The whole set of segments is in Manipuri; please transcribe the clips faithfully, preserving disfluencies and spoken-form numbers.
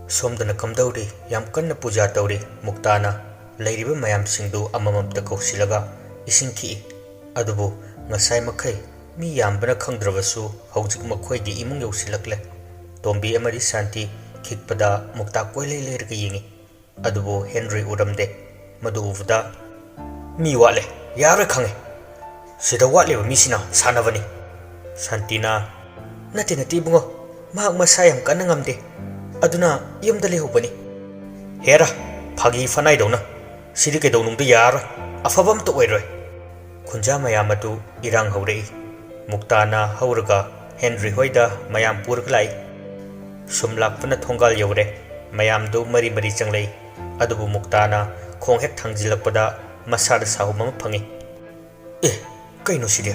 ꯁꯣꯝꯗꯅ ꯀꯝꯗꯧꯔꯤ? ꯌꯥꯝ ꯀꯟꯅ ꯄꯨꯖꯥ ꯇꯧꯔꯤ꯫ ꯃꯨꯛꯇꯥꯅ ꯂꯩꯔꯤꯕ ꯃꯌꯥꯝꯁꯤꯡꯗꯨ ꯑꯃꯃꯝꯇ ꯀꯧꯁꯤꯜꯂꯒ ꯏꯁꯤꯡ ꯈꯤꯛꯏ꯫ ꯑꯗꯨꯕꯨ ꯉꯁꯥꯏ ꯃꯈꯩ ꯃꯤ ꯌꯥꯝꯕꯅ ꯈꯪꯗ꯭ꯔꯕꯁꯨ ꯍꯧꯖꯤꯛ ꯃꯈꯣꯏꯒꯤ ꯏꯃꯨꯡ ꯌꯧꯁꯤꯜꯂꯛꯂꯦ꯫ ꯇꯣꯝꯕꯤ ꯑꯃꯗꯤ ꯁꯥꯟꯇꯤ ꯈꯤꯛꯄꯗ ꯃꯨꯛꯇꯥ ꯀꯣꯏꯂꯩ ꯂꯩꯔꯒ ꯌꯦꯡꯏ꯫ ꯑꯗꯨꯕꯨ ꯍꯦꯟꯔꯤ ꯎꯔꯝꯗꯦ꯫ ꯃꯗꯨ ꯎꯕꯗ, "ꯃꯤ ꯋꯥꯠꯂꯦ, ꯌꯥꯔꯣꯏ ꯈꯪꯉꯦ꯫ ꯁꯤꯗ ꯋꯥꯠꯂꯤꯕ ꯃꯤꯁꯤꯅ ꯁꯥꯟꯅꯕꯅꯤ꯫" ꯁꯥꯟꯇꯤꯅ, "ꯅꯠꯇꯦ, ꯅꯠꯇꯦ ꯏꯕꯨꯡꯉꯣ, ꯃꯍꯥꯛ ꯃꯁꯥ ꯌꯥꯝ ꯀꯟꯅ ꯉꯝꯗꯦ, ꯑꯗꯨꯅ ꯌꯨꯝꯗ ꯂꯩꯍꯧꯕꯅꯤ꯫" "ꯍꯦꯔꯥ, ꯐꯥꯒꯤ ꯐꯅꯥꯏꯗꯧꯅ, ꯁꯤꯗꯤ ꯀꯩꯗꯧꯅꯨꯡꯗ ꯌꯥꯔꯣꯏ, ꯑꯐꯕ ꯑꯝꯇ ꯑꯣꯏꯔꯣꯏ꯫" ꯈꯨꯟꯖꯥ ꯃꯌꯥꯝ ꯑꯗꯨ ꯏꯔꯥꯡ ꯍꯧꯔꯛꯏ꯫ ꯃꯨꯛꯇꯥꯅ ꯍꯧꯔꯒ ꯍꯦꯟꯔꯤ ꯍꯣꯏꯗ ꯃꯌꯥꯝ ꯄꯨꯔꯒ ꯂꯥꯛꯏ꯫ ꯁꯨꯝ ꯂꯥꯛꯄꯅ ꯊꯣꯡꯒꯥꯜ ꯌꯧꯔꯦ꯫ ꯃꯌꯥꯝꯗꯨ ꯃꯔꯤ ꯃꯔꯤ ꯆꯪꯂꯛꯏ꯫ ꯑꯗꯨꯕꯨ ꯃꯨꯛꯇꯥꯅ ꯈꯣꯡ ꯍꯦꯛ ꯊꯥꯡꯖꯤꯜꯂꯛꯄꯗ ꯃꯁꯥꯗ ꯁꯥꯍꯨꯝ ꯑꯃ ꯐꯪꯏ꯫ "ꯑꯦ, ꯀꯩꯅꯣ ꯁꯤꯗꯤ?"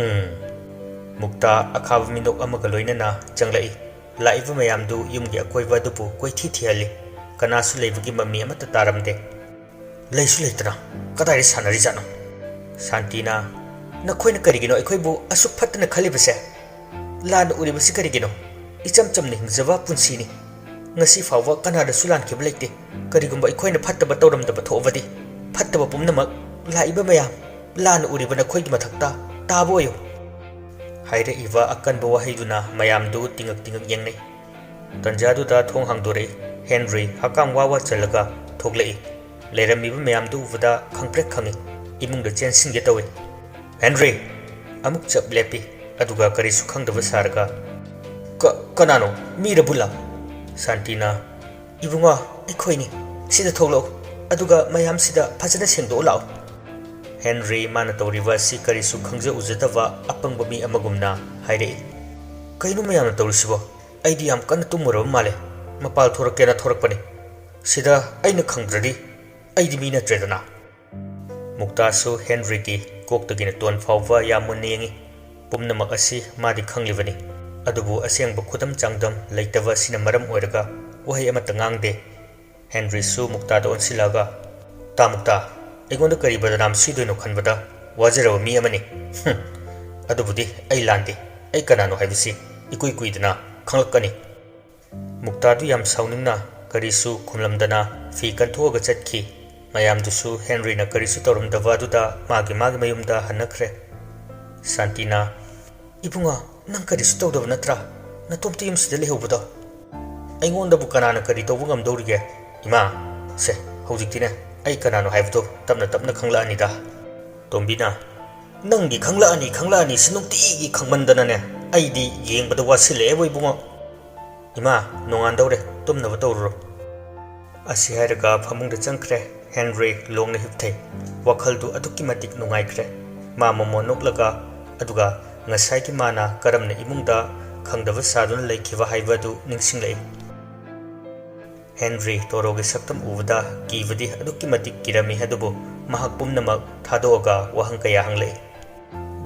ꯎꯝ꯫ ꯃꯨꯛꯇꯥ ꯑꯈꯥꯕ ꯃꯤꯅꯣꯛ ꯑꯃꯒ ꯂꯣꯏꯅꯅ ꯆꯪꯂꯛꯏ꯫ ꯂꯥꯛꯏꯕ ꯃꯌꯥꯝꯗꯨ ꯌꯨꯝꯒꯤ ꯑꯀꯣꯏꯕ ꯑꯗꯨꯕꯨ ꯀꯣꯏꯊꯤ ꯊꯤꯍꯜꯂꯤ꯫ ꯀꯅꯥꯁꯨ ꯂꯩꯕꯒꯤ ꯃꯃꯤ ꯑꯃꯠꯇ ꯇꯥꯔꯝꯗꯦ꯫ "ꯂꯩꯁꯨ ꯂꯩꯇꯅ ꯀꯗꯥꯏꯗ ꯁꯥꯟꯅꯔꯤꯖꯥꯠꯅꯣ?" ꯁꯥꯟꯇꯤꯅ, "ꯅꯈꯣꯏꯅ ꯀꯔꯤꯒꯤꯅꯣ ꯑꯩꯈꯣꯏꯕꯨ ꯑꯁꯨꯛ ꯐꯠꯇꯅ ꯈꯜꯂꯤꯕꯁꯦ? ꯂꯥꯟꯅ ꯎꯔꯤꯕꯁꯤ ꯀꯔꯤꯒꯤꯅꯣ? ꯏꯆꯝ ꯆꯝꯅ ꯍꯤꯡꯖꯕ ꯄꯨꯟꯁꯤꯅꯤ꯫ ꯉꯁꯤ ꯐꯥꯎꯕ ꯀꯅꯥꯗꯁꯨ ꯂꯥꯟꯈꯤꯕ ꯂꯩꯇꯦ꯫ ꯀꯔꯤꯒꯨꯝꯕ ꯑꯩꯈꯣꯏꯅ ꯐꯠꯇꯕ ꯇꯧꯔꯝꯗꯕ ꯊꯣꯛꯑꯕꯗꯤ, ꯐꯠꯇꯕ ꯄꯨꯝꯅꯃꯛ ꯂꯥꯛꯏꯕ ꯃꯌꯥꯝ, ꯂꯥꯟꯅ ꯎꯔꯤꯕ ꯅꯈꯣꯏꯒꯤ ꯃꯊꯛꯇ ꯇꯥꯕ ꯑꯣꯏꯌꯨ꯫" ꯍꯥꯏꯔꯛꯏꯕ ꯑꯀꯟꯕ ꯋꯥꯍꯩꯗꯨꯅ ꯃꯌꯥꯝꯗꯨ ꯇꯤꯡꯉꯛ ꯇꯤꯡꯉꯛ ꯌꯦꯡꯅꯩ꯫ ꯇꯟꯖꯥꯗꯨꯗ ꯊꯣꯡ ꯍꯥꯡꯗꯣꯔꯛꯏ꯫ ꯍꯦꯟꯔꯤ ꯍꯛꯀꯥꯝ ꯋꯥ ꯋꯥ ꯆꯜꯂꯒ ꯊꯣꯛꯂꯛꯏ꯫ ꯂꯩꯔꯝꯃꯤꯕ ꯃꯌꯥꯝꯗꯨ ꯎꯕꯗ ꯈꯪꯄ꯭ꯔꯦꯛ ꯈꯪꯏ꯫ ꯏꯃꯨꯡꯗ ꯆꯦꯟꯁꯤꯟꯒꯦ ꯇꯧꯏ꯫ "ꯍꯦꯟꯔꯤ!" ꯑꯃꯨꯛ ꯆꯞ ꯂꯦꯞꯄꯤ꯫ ꯑꯗꯨꯒ ꯀꯔꯤꯁꯨ ꯈꯪꯗꯕ ꯁꯥꯔꯒ, "ꯀ-, ꯀꯅꯥꯅꯣ? ꯃꯤꯔ ꯕꯨꯜꯂ?" ꯁꯥꯟꯇꯤꯅ, "ꯏꯕꯨꯡꯉꯣ, ꯑꯩꯈꯣꯏꯅꯤ꯫ ꯁꯤꯗ ꯊꯣꯛꯂꯛꯎ꯫ ꯑꯗꯨꯒ ꯃꯌꯥꯝꯁꯤꯗ ꯐꯖꯅ ꯁꯦꯡꯗꯣꯛꯑ ꯂꯥꯛꯎ꯫" ꯍꯦꯟꯔꯤ ꯃꯥꯅ ꯇꯧꯔꯤꯕ ꯑꯁꯤ ꯀꯔꯤꯁꯨ ꯈꯪꯖ ꯎꯖꯗꯕ ꯑꯄꯪꯕ ꯃꯤ ꯑꯃꯒꯨꯝꯅ ꯍꯥꯏꯔꯛꯏ꯫ "ꯀꯩꯅꯣ ꯃꯌꯥꯝꯅ ꯇꯧꯔꯤꯁꯤꯕꯣ? ꯑꯩꯗꯤ ꯌꯥꯝ ꯀꯟꯅ ꯇꯨꯝꯃꯨꯔꯕ ꯃꯥꯜꯂꯦ꯫ ꯃꯄꯥꯜ ꯊꯣꯔꯛꯀꯦꯅ ꯊꯣꯔꯛꯄꯅꯤ꯫ ꯁꯤꯗ ꯑꯩꯅ ꯈꯪꯗ꯭ꯔꯗꯤ ꯑꯩꯗꯤ ꯃꯤ ꯅꯠꯇ꯭ꯔꯦꯗꯅ꯫" ꯃꯨꯛꯇꯥꯁꯨ ꯍꯦꯟꯔꯤꯒꯤ ꯀꯣꯛꯇꯒꯤꯅ ꯇꯣꯟ ꯐꯥꯎꯕ ꯌꯥꯝ ꯃꯨꯟꯅ ꯌꯦꯡꯏ꯫ ꯄꯨꯝꯅꯃꯛ ꯑꯁꯤ ꯃꯥꯗꯤ ꯈꯪꯂꯤꯕꯅꯤ꯫ ꯑꯗꯨꯕꯨ ꯑꯁꯦꯡꯕ ꯈꯨꯗꯝ ꯆꯥꯡꯗꯝ ꯂꯩꯇꯕ ꯑꯁꯤꯅ ꯃꯔꯝ ꯑꯣꯏꯔꯒ ꯋꯥꯍꯩ ꯑꯃꯠꯇ ꯉꯥꯡꯗꯦ꯫ ꯍꯦꯟꯔꯤꯁꯨ ꯃꯨꯛꯇꯥꯗ ꯑꯣꯟꯁꯤꯜꯂꯛꯑꯒ, "ꯇꯥ ꯃꯨꯛꯇꯥ, ꯑꯩꯉꯣꯟꯗ ꯀꯔꯤ ꯕꯗꯅꯥꯝ ꯁꯤꯗꯣꯏꯅꯣ ꯈꯟꯕꯗ ꯋꯥꯖꯔꯕ ꯃꯤ ꯑꯃꯅꯤ꯫ ꯍꯨꯝ, ꯑꯗꯨꯕꯨꯗꯤ ꯑꯩ ꯂꯥꯟꯗꯦ꯫ ꯑꯩ ꯀꯅꯥꯅꯣ ꯍꯥꯏꯕꯁꯤ ꯏꯀꯨꯏ ꯀꯨꯏꯗꯅ ꯈꯪꯂꯛꯀꯅꯤ꯫" ꯃꯨꯛꯇꯥꯗꯨ ꯌꯥꯝ ꯁꯥꯎꯅꯤꯡꯅ ꯀꯔꯤꯁꯨ ꯈꯨꯝꯂꯝꯗꯅ ꯐꯤ ꯀꯟꯊꯣꯛꯑꯒ ꯆꯠꯈꯤ꯫ ꯃꯌꯥꯝꯗꯨꯁꯨ ꯍꯦꯟꯔꯤꯅ ꯀꯔꯤꯁꯨ ꯇꯧꯔꯝꯗꯕ ꯑꯗꯨꯗ ꯃꯥꯒꯤ ꯃꯥꯒꯤ ꯃꯌꯨꯝꯗ ꯍꯟꯅꯈ꯭ꯔꯦ꯫ ꯁꯥꯟꯇꯤꯅ, "ꯏꯕꯨꯡꯉꯣ, ꯅꯪ ꯀꯔꯤꯁꯨ ꯇꯧꯗꯕ ꯅꯠꯇ꯭ꯔꯥ? ꯅꯇꯣꯝꯇ ꯌꯨꯝꯁꯤꯗ ꯂꯩꯍꯧꯕꯗꯣ?" "ꯑꯩꯉꯣꯟꯗꯕꯨ ꯀꯅꯥꯅ ꯀꯔꯤ ꯇꯧꯕ ꯉꯝꯗꯧꯔꯤꯒꯦ, ꯏꯃꯥ? ꯁꯦ, ꯍꯧꯖꯤꯛꯇꯤꯅꯦ, ꯑꯩ ꯀꯅꯥꯅꯣ ꯍꯥꯏꯕꯗꯣ ꯇꯞꯅ ꯇꯞꯅ ꯈꯪꯂꯛꯑꯅꯤꯗ꯫" ꯇꯣꯝꯕꯤꯅ, "ꯅꯪꯒꯤ ꯈꯪꯂꯛꯑꯅꯤ, ꯈꯪꯂꯛꯑꯅꯤ ꯁꯤ ꯅꯨꯡꯇꯤꯒꯤ ꯈꯪꯃꯟꯗꯅꯅꯦ, ꯑꯩꯗꯤ ꯌꯦꯡꯕꯗ ꯋꯥꯁꯤꯜꯂꯛꯑꯦꯕꯣ, ꯏꯕꯨꯡꯉꯣ꯫" "ꯏꯃꯥ, ꯅꯣꯡꯉꯥꯟꯗꯧꯔꯦ, ꯇꯨꯝꯅꯕ ꯇꯧꯔꯨꯔꯣ꯫" ꯑꯁꯤ ꯍꯥꯏꯔꯒ ꯐꯃꯨꯡꯗ ꯆꯪꯈ꯭ꯔꯦ꯫ ꯍꯦꯟꯔꯤ ꯂꯣꯡꯅ ꯍꯤꯞꯊꯩ꯫ ꯋꯥꯈꯜꯗꯨ ꯑꯗꯨꯛꯀꯤ ꯃꯇꯤꯛ ꯅꯨꯡꯉꯥꯏꯈ꯭ꯔꯦ꯫ ꯃꯥ ꯃꯣꯃꯣꯟ ꯅꯣꯛꯂꯒ, ꯑꯗꯨꯒ ꯉꯁꯥꯏꯒꯤ ꯃꯥꯅ ꯀꯔꯝꯅ ꯏꯃꯨꯡꯗ ꯈꯪꯗꯕ ꯁꯥꯗꯨꯅ ꯂꯩꯈꯤꯕ ꯍꯥꯏꯕꯗꯨ ꯅꯤꯡꯁꯤꯡꯂꯛꯏ꯫ ꯍꯦꯟꯔꯤ ꯇꯣꯔꯣꯒꯤ ꯁꯛꯇꯝ ꯎꯕꯗ ꯀꯤꯕꯗꯤ ꯑꯗꯨꯛꯀꯤ ꯃꯇꯤꯛ ꯀꯤꯔꯝꯃꯤ, ꯑꯗꯨꯕꯨ ꯃꯍꯥꯛ ꯄꯨꯝꯅꯃꯛ ꯊꯥꯗꯣꯛꯑꯒ ꯋꯥꯍꯪ ꯀꯌꯥ ꯍꯪꯂꯛꯏ꯫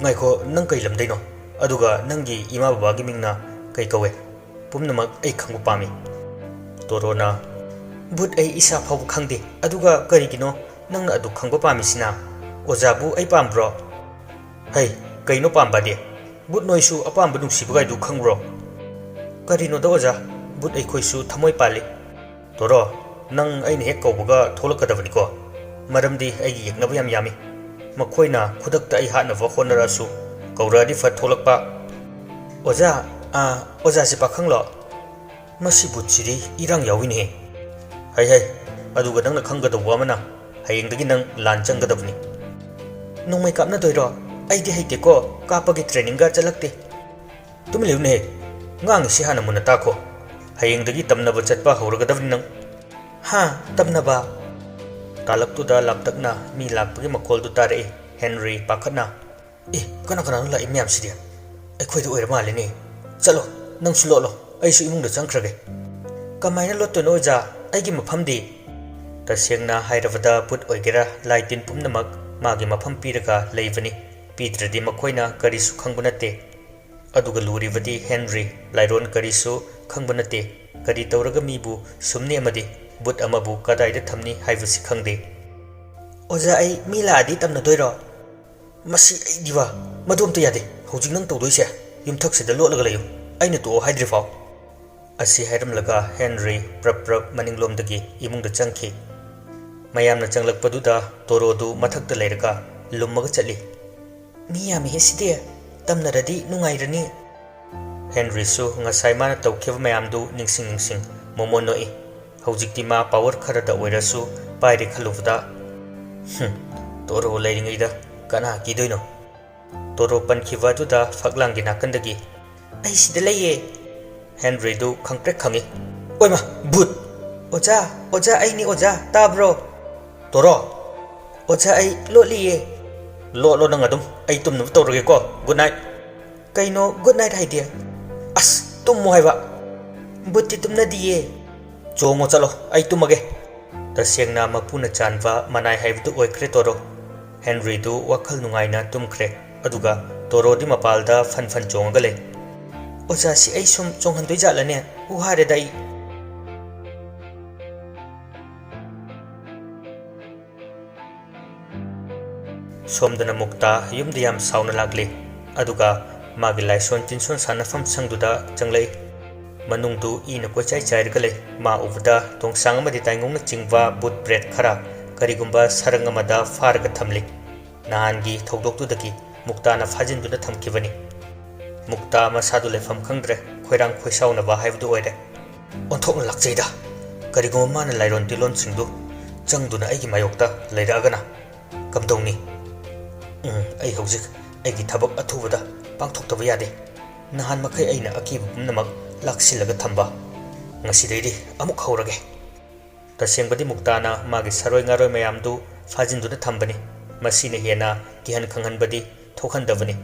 "ꯉꯥꯏꯈꯣ, ꯅꯪ ꯀꯩ ꯂꯝꯗꯩꯅꯣ? ꯑꯗꯨꯒ ꯅꯪꯒꯤ ꯏꯃꯥ ꯕꯕꯥꯒꯤ ꯃꯤꯡꯅ ꯀꯩ ꯀꯧꯋꯦ? ꯄꯨꯝꯅꯃꯛ ꯑꯩ ꯈꯪꯕ ꯄꯥꯝꯃꯤ꯫" ꯇꯣꯔꯣꯅ, "ꯕꯨꯠ, ꯑꯩ ꯏꯁꯥ ꯐꯥꯎꯕ ꯈꯪꯗꯦ, ꯑꯗꯨꯒ ꯀꯔꯤꯒꯤꯅꯣ ꯅꯪꯅ ꯑꯗꯨ ꯈꯪꯕ ꯄꯥꯝꯃꯤꯁꯤꯅ? ꯑꯣꯖꯥꯕꯨ ꯑꯩ ꯄꯥꯝꯕ꯭ꯔꯣ?" "ꯍꯩ, ꯀꯩꯅꯣ ꯄꯥꯝꯕꯗꯤ? ꯕꯨꯠ, ꯅꯣꯏꯁꯨ ꯑꯄꯥꯝꯕ ꯅꯨꯡꯁꯤꯕꯒꯥꯏꯗꯨ ꯈꯪꯕ꯭ꯔꯣ?" "ꯀꯔꯤꯅꯣꯗ ꯑꯣꯖꯥ, ꯕꯨꯠ ꯑꯩꯈꯣꯏꯁꯨ ꯊꯃꯣꯏ ꯄꯥꯜꯂꯤ꯫" "ꯇꯣꯔꯣ, ꯅꯪ ꯑꯩꯅ ꯍꯦꯛ ꯀꯧꯕꯒ ꯊꯣꯛꯂꯛꯀꯗꯕꯅꯤꯀꯣ, ꯃꯔꯝꯗꯤ ꯑꯩꯒꯤ ꯌꯦꯛꯅꯕ ꯌꯥꯝ ꯌꯥꯝꯃꯤ꯫ ꯃꯈꯣꯏꯅ ꯈꯨꯗꯛꯇ ꯑꯩ ꯍꯥꯠꯅꯕ ꯍꯣꯠꯅꯔꯛꯑꯁꯨ, ꯀꯧꯔꯛꯑꯗꯤ ꯐꯠ ꯊꯣꯛꯂꯛꯄ꯫" "ꯑꯣꯖꯥ, ꯑꯥ, ꯑꯣꯖꯥꯁꯦ ꯄꯥꯈꯪꯂꯣ?" "ꯃꯁꯤ ꯕꯨꯠꯁꯤꯗꯤ ꯏꯔꯥꯡ ꯌꯥꯎꯏꯅꯦꯍꯦ꯫" "ꯍꯩ ꯍꯩ, ꯑꯗꯨꯒ ꯅꯪꯅ ꯈꯪꯒꯗꯧꯕ ꯑꯃꯅ, ꯍꯌꯦꯡꯗꯒꯤ ꯅꯪ ꯂꯥꯟ ꯆꯪꯒꯗꯕꯅꯤ꯫" "ꯅꯣꯡꯃꯩ ꯀꯥꯞꯅꯗꯣꯏꯔꯣ? ꯑꯩꯗꯤ ꯍꯩꯇꯦꯀꯣ, ꯀꯥꯞꯄꯒꯤ ꯇ꯭ꯔꯦꯅꯤꯡꯒ ꯆꯠꯂꯛꯇꯦ꯫" "ꯇꯨꯃꯤꯟ ꯂꯩꯌꯨꯅꯦꯍꯦ, ꯉꯥꯡꯉꯤꯁꯤ ꯍꯥꯟꯅ ꯃꯨꯟꯅ ꯇꯥꯈꯣ꯫ ꯍꯌꯦꯡꯗꯒꯤ ꯇꯝꯅꯕ ꯆꯠꯄ ꯍꯧꯔꯒꯗꯕꯅꯤ ꯅꯪ꯫" "ꯍꯥ, ꯇꯝꯅꯕ?" ꯇꯥꯂꯛꯇꯨꯗ ꯂꯥꯞꯇꯛꯅ ꯃꯤ ꯂꯥꯛꯄꯒꯤ ꯃꯈꯣꯜꯗꯨ ꯇꯥꯔꯛꯏ꯫ ꯍꯦꯟꯔꯤ ꯄꯥꯈꯠꯅ, "ꯑꯦ, ꯀꯅꯥ ꯀꯅꯥꯅꯣ ꯂꯥꯛꯏ ꯃꯌꯥꯝꯁꯤꯗꯤ? ꯑꯩꯈꯣꯏꯗ ꯑꯣꯏꯔ ꯃꯥꯜꯂꯦꯅꯦ꯫ ꯆꯠꯂꯣ, ꯅꯪꯁꯨ ꯂꯣꯠꯂꯣ, ꯑꯩꯁꯨ ꯏꯃꯨꯡꯗ ꯆꯪꯈ꯭ꯔꯒꯦ꯫" "ꯀꯃꯥꯏꯅ ꯂꯣꯠꯇꯣꯏꯅꯣ ꯑꯣꯖꯥ? ꯑꯩꯒꯤ ꯃꯐꯝꯗꯤ?" "ꯇꯁꯦꯡꯅ ꯍꯥꯏꯔꯕꯗ ꯕꯨꯠ ꯑꯣꯏꯒꯦꯔꯥ ꯂꯥꯏ ꯇꯤꯟ ꯄꯨꯝꯅꯃꯛ ꯃꯥꯒꯤ ꯃꯐꯝ ꯄꯤꯔꯒ ꯂꯩꯕꯅꯤ꯫ ꯄꯤꯗ꯭ꯔꯗꯤ ꯃꯈꯣꯏꯅ ꯀꯔꯤꯁꯨ ꯈꯪꯕ ꯅꯠꯇꯦ꯫ ꯑꯗꯨꯒ ꯂꯨꯔꯤꯕꯗꯤ ꯍꯦꯟꯔꯤ, ꯂꯥꯏꯔꯣꯟ ꯀꯔꯤꯁꯨ ꯈꯪꯕ ꯅꯠꯇꯦ꯫ ꯀꯔꯤ ꯇꯧꯔꯒ ꯃꯤꯕꯨ ꯁꯨꯝꯅꯤ ꯑꯃꯗꯤ ꯕꯨꯠ ꯑꯃꯕꯨ ꯀꯗꯥꯏꯗ ꯊꯝꯅꯤ ꯍꯥꯏꯕꯁꯤ ꯈꯪꯗꯦ꯫" "ꯑꯣꯖꯥ, ꯑꯩ ꯃꯤ ꯂꯥꯛꯑꯗꯤ ꯇꯝꯅꯗꯣꯏꯔꯣ?" "ꯃꯁꯤ ꯑꯩꯗꯤꯕ, ꯃꯗꯨ ꯑꯝꯇ ꯌꯥꯗꯦ꯫ ꯍꯧꯖꯤꯛ ꯅꯪ ꯇꯧꯗꯣꯏꯁꯦ, ꯌꯨꯝꯊꯛꯁꯤꯗ ꯂꯣꯠꯂꯒ ꯂꯩꯌꯨ, ꯑꯩꯅ ꯇꯣꯛꯑꯣ ꯍꯥꯏꯗ꯭ꯔꯤꯐꯥꯎ꯫" ꯑꯁꯤ ꯍꯥꯏꯔꯝꯂꯒ ꯍꯦꯟꯔꯤ ꯄ꯭ꯔꯞ ꯄ꯭ꯔꯞ ꯃꯅꯤꯡꯂꯣꯝꯗꯒꯤ ꯏꯃꯨꯡꯗ ꯆꯪꯈꯤ꯫ ꯃꯌꯥꯝꯅ ꯆꯪꯂꯛꯄꯗꯨꯗ ꯇꯣꯔꯣꯗꯨ ꯃꯊꯛꯇ ꯂꯩꯔꯒ ꯂꯨꯝꯃꯒ ꯆꯠꯂꯤ꯫ "ꯃꯤ ꯌꯥꯝꯃꯤꯍꯦ ꯁꯤꯗꯤ, ꯇꯝꯅꯔꯗꯤ ꯅꯨꯡꯉꯥꯏꯔꯅꯤ꯫" ꯍꯦꯟꯔꯤꯁꯨ ꯉꯁꯥꯏ ꯃꯥꯅ ꯇꯧꯈꯤꯕ ꯃꯌꯥꯝꯗꯨ ꯅꯤꯡꯁꯤꯡ ꯅꯤꯡꯁꯤꯡ ꯃꯣꯃꯣꯟ ꯅꯣꯛꯏ꯫ ꯍꯧꯖꯤꯛꯇꯤ ꯃꯥ ꯄꯥꯋꯔ ꯈꯔꯗ ꯑꯣꯏꯔꯁꯨ ꯄꯥꯏꯔꯦ ꯈꯜꯂꯨꯕꯗ, "ꯍꯨꯝ, ꯇꯣꯔꯣ ꯂꯩꯔꯤꯉꯩꯗ ꯀꯅꯥ ꯀꯤꯗꯣꯏꯅꯣ?" ꯇꯣꯔꯣ ꯄꯟꯈꯤꯕ ꯑꯗꯨꯗ ꯐꯛꯂꯥꯡꯒꯤ ꯅꯥꯀꯟꯗꯒꯤ, "ꯑꯩ ꯁꯤꯗ ꯂꯩꯌꯦ!" ꯍꯦꯟꯔꯤꯗꯨ ꯈꯪꯄ꯭ꯔꯦꯛ ꯈꯪꯏ꯫ "ꯑꯣꯏꯃ, ꯚꯨꯠ!" "ꯑꯣꯖꯥ, ꯑꯣꯖꯥ, ꯑꯩꯅꯤ ꯑꯣꯖꯥ, ꯇꯥꯕ꯭ꯔꯣ?" "ꯇꯣꯔꯣ!" "ꯑꯣꯖꯥ, ꯑꯩ ꯂꯣꯠꯂꯤꯌꯦ!" "ꯂꯣꯠꯂꯣ ꯅꯪ ꯑꯗꯨꯝ, ꯑꯩ ꯇꯨꯝꯅꯕ ꯇꯧꯔꯒꯦꯀꯣ꯫ Good night!" "ꯀꯩꯅꯣ ꯒꯨꯗ ꯅꯥꯏꯠ ꯍꯥꯏꯗꯤ?" "ꯑꯁ, ꯇꯨꯝꯃꯣ ꯍꯥꯏꯕ!" "ꯚꯨꯠꯇꯤ ꯇꯨꯝꯅꯗꯤꯌꯦ!" "ꯆꯣꯡꯉꯣ ꯆꯠꯂꯣ, ꯑꯩ ꯇꯨꯝꯃꯒꯦ!" ꯇꯁꯦꯡꯅ ꯃꯄꯨꯅ ꯆꯥꯟꯕ ꯃꯅꯥꯏ ꯍꯥꯏꯕꯗꯨ ꯑꯣꯏꯈ꯭ꯔꯦ ꯇꯣꯔꯣ꯫ ꯍꯦꯟꯔꯤꯗꯨ ꯋꯥꯈꯜ ꯅꯨꯡꯉꯥꯏꯅ ꯇꯨꯝꯈ꯭ꯔꯦ꯫ ꯑꯗꯨꯒ ꯇꯣꯔꯣꯗꯤ ꯃꯄꯥꯜꯗ ꯐꯟ ꯐꯟ ꯆꯣꯡꯉꯒ ꯂꯩ꯫ "ꯑꯣꯖꯥꯁꯤ ꯑꯩ ꯁꯨꯝ ꯆꯣꯡꯍꯟꯗꯣꯏ ꯖꯥꯠꯂꯅꯦ? ꯎ ꯍꯥꯔꯦꯗ ꯑꯩ!" ꯁꯣꯝꯗꯅ ꯃꯨꯛꯇꯥ ꯌꯨꯝꯗ ꯌꯥꯝ ꯁꯥꯎꯅ ꯂꯥꯛꯂꯤ꯫ ꯑꯗꯨꯒ ꯃꯥꯒꯤ ꯂꯥꯏꯁꯣꯟ ꯇꯤꯟꯁꯣꯟ ꯁꯥꯟꯅꯐꯝ ꯁꯪꯗꯨꯗ ꯆꯪꯂꯛꯏ꯫ ꯃꯅꯨꯡꯗꯨ ꯏꯅ ꯀꯣꯏꯆꯥꯏ ꯆꯥꯏꯔꯒ ꯂꯩ꯫ ꯃꯥ ꯎꯕꯗ ꯇꯣꯡꯁꯥꯡ ꯑꯃꯗꯤ ꯇꯥꯏꯉꯧꯅ ꯆꯤꯡꯕ ꯕꯨꯠ ꯄ꯭ꯔꯦꯠ ꯈꯔ ꯀꯔꯤꯒꯨꯝꯕ ꯁꯔꯪ ꯑꯃꯗ ꯐꯥꯔꯒ ꯊꯝꯂꯤ꯫ ꯅꯍꯥꯟꯒꯤ ꯊꯧꯗꯣꯛꯇꯨꯗꯒꯤ ꯃꯨꯛꯇꯥꯅ ꯐꯥꯖꯤꯟꯗꯨꯅ ꯊꯝꯈꯤꯕꯅꯤ꯫ ꯃꯨꯛꯇꯥ ꯃꯁꯥꯗꯨ ꯂꯩꯐꯝ ꯈꯪꯗ꯭ꯔꯦ, ꯈꯣꯏꯔꯥꯡ ꯈꯣꯏꯁꯥꯎꯅꯕ ꯍꯥꯏꯕꯗꯨ ꯑꯣꯏꯔꯦ꯫ "ꯑꯣꯟꯊꯣꯛꯅ ꯂꯥꯛꯆꯩꯗ꯫ ꯀꯔꯤꯒꯨꯝꯕ ꯃꯥꯅ ꯂꯥꯏꯔꯣꯟ ꯇꯤꯂꯣꯟꯁꯤꯡꯗꯨ ꯆꯪꯗꯨꯅ ꯑꯩꯒꯤ ꯃꯥꯌꯣꯛꯇ ꯂꯩꯔꯛꯑꯒꯅ ꯀꯝꯗꯧꯅꯤ? ꯎꯝ, ꯑꯩ ꯍꯧꯖꯤꯛ ꯑꯩꯒꯤ ꯊꯕꯛ ꯑꯊꯨꯕꯗ ꯄꯥꯡꯊꯣꯛꯇꯕ ꯌꯥꯗꯦ꯫ ꯅꯍꯥꯟ ꯃꯈꯩ ꯑꯩꯅ ꯑꯀꯤꯕ ꯄꯨꯝꯅꯃꯛ ꯂꯥꯛꯁꯤꯜꯂꯒ ꯊꯝꯕ꯫ ꯉꯁꯤꯗꯩꯗꯤ ꯑꯃꯨꯛ ꯍꯧꯔꯒꯦ꯫" ꯇꯁꯦꯡꯕꯗꯤ ꯃꯨꯛꯇꯥꯅ ꯃꯥꯒꯤ ꯁꯔꯣꯏ ꯉꯥꯔꯣꯏ ꯃꯌꯥꯝꯗꯨ ꯐꯥꯖꯤꯟꯗꯨꯅ ꯊꯝꯕꯅꯤ꯫ ꯃꯁꯤꯅ ꯍꯦꯟꯅ ꯀꯤꯍꯟ ꯈꯪꯍꯟꯕꯗꯤ ꯊꯣꯛꯍꯟꯗꯕꯅꯤ꯫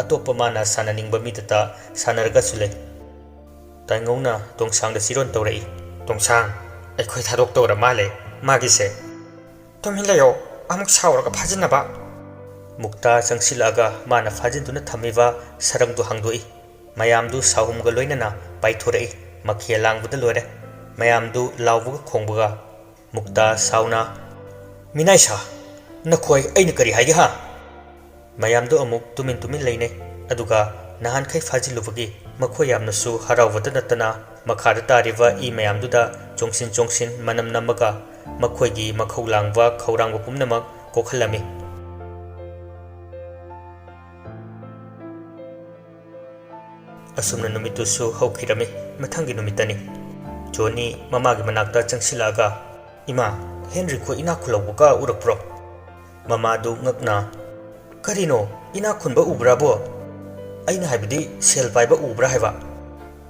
ꯑꯇꯣꯞꯄ ꯃꯥꯅ ꯁꯥꯟꯅꯅꯤꯡꯕ ꯃꯤꯗꯇ ꯁꯥꯟꯅꯔꯒꯁꯨ ꯂꯩ꯫ ꯇꯥꯏꯉꯧꯅ ꯇꯣꯡꯁꯥꯡꯗ ꯆꯤꯔꯣꯟ ꯇꯧꯔꯛꯏ꯫ "ꯇꯣꯡꯁꯥꯡ, ꯑꯩꯈꯣꯏ ꯊꯥꯗꯣꯛꯇꯧꯔ ꯃꯥꯜꯂꯦ ꯃꯥꯒꯤꯁꯦ꯫ ꯇꯨꯃꯤꯟ ꯂꯩꯌꯣ, ꯑꯃꯨꯛ ꯁꯥꯎꯔꯒ ꯐꯥꯖꯤꯟꯅꯕ꯫" ꯃꯨꯛꯇꯥ ꯆꯪꯁꯤꯜꯂꯛꯑꯒ ꯃꯥꯅ ꯐꯥꯖꯤꯟꯗꯨꯅ ꯊꯝꯃꯤꯕ ꯁꯔꯪꯗꯨ ꯍꯥꯡꯗꯣꯛꯏ꯫ ꯃꯌꯥꯝꯗꯨ ꯁꯥꯍꯨꯝꯒ ꯂꯣꯏꯅꯅ ꯄꯥꯏꯊꯣꯔꯛꯏ꯫ ꯃꯈꯦꯜ ꯂꯥꯡꯕꯗ ꯂꯣꯏꯔꯦ꯫ ꯃꯌꯥꯝꯗꯨ ꯂꯥꯎꯕꯒ ꯈꯣꯡꯕꯒ꯫ ꯃꯨꯛꯇꯥ ꯁꯥꯎꯅ, "ꯃꯤꯅꯥꯏꯁꯥ, ꯅꯈꯣꯏ ꯑꯩꯅ ꯀꯔꯤ ꯍꯥꯏꯒꯦ ꯍꯥ?" ꯃꯌꯥꯝꯗꯨ ꯑꯃꯨꯛ ꯇꯨꯃꯤꯟ ꯇꯨꯃꯤꯟ ꯂꯩꯅꯩ꯫ ꯑꯗꯨꯒ ꯅꯍꯥꯟꯈꯩ ꯐꯥꯖꯤꯜꯂꯨꯕꯒꯤ ꯃꯈꯣꯏ ꯌꯥꯝꯅꯁꯨ ꯍꯔꯥꯎꯕꯗ ꯅꯠꯇꯅ ꯃꯈꯥꯗ ꯇꯥꯔꯤꯕ ꯏ ꯃꯌꯥꯝꯗꯨꯗ ꯆꯣꯡꯁꯤꯟ ꯆꯣꯡꯁꯤꯟ ꯃꯅꯝ ꯅꯝꯃꯒ ꯃꯈꯣꯏꯒꯤ ꯃꯈꯧ ꯂꯥꯡꯕ ꯈꯧꯔꯥꯡꯕ ꯄꯨꯝꯅꯃꯛ ꯀꯣꯛꯍꯜꯂꯝꯃꯤ꯫ ꯑꯁꯨꯝꯅ ꯅꯨꯃꯤꯠꯇꯨꯁꯨ ꯍꯧꯈꯤꯔꯝꯃꯤ꯫ ꯃꯊꯪꯒꯤ ꯅꯨꯃꯤꯠꯇꯅꯤ꯫ ꯖꯣꯅꯤ ꯃꯃꯥꯒꯤ ꯃꯅꯥꯛꯇ ꯆꯪꯁꯤꯜꯂꯛꯑꯒ, "ꯏꯃꯥ, ꯍꯦꯟꯔꯤ ꯈꯣꯏ ꯏꯅꯥꯛ ꯈꯨꯜꯍꯧꯕꯒ ꯎꯔꯛꯄ꯭ꯔꯣ?" ꯃꯃꯥꯗꯨ ꯉꯛꯅ, "ꯀꯔꯤꯅꯣ, ꯏꯅꯥꯛ ꯈꯨꯟꯕ ꯎꯕ꯭ꯔꯥꯕꯣ? ꯑꯩꯅ ꯍꯥꯏꯕꯗꯤ ꯁꯦꯜ ꯄꯥꯏꯕ ꯎꯕ꯭ꯔꯥ ꯍꯥꯏꯕ?"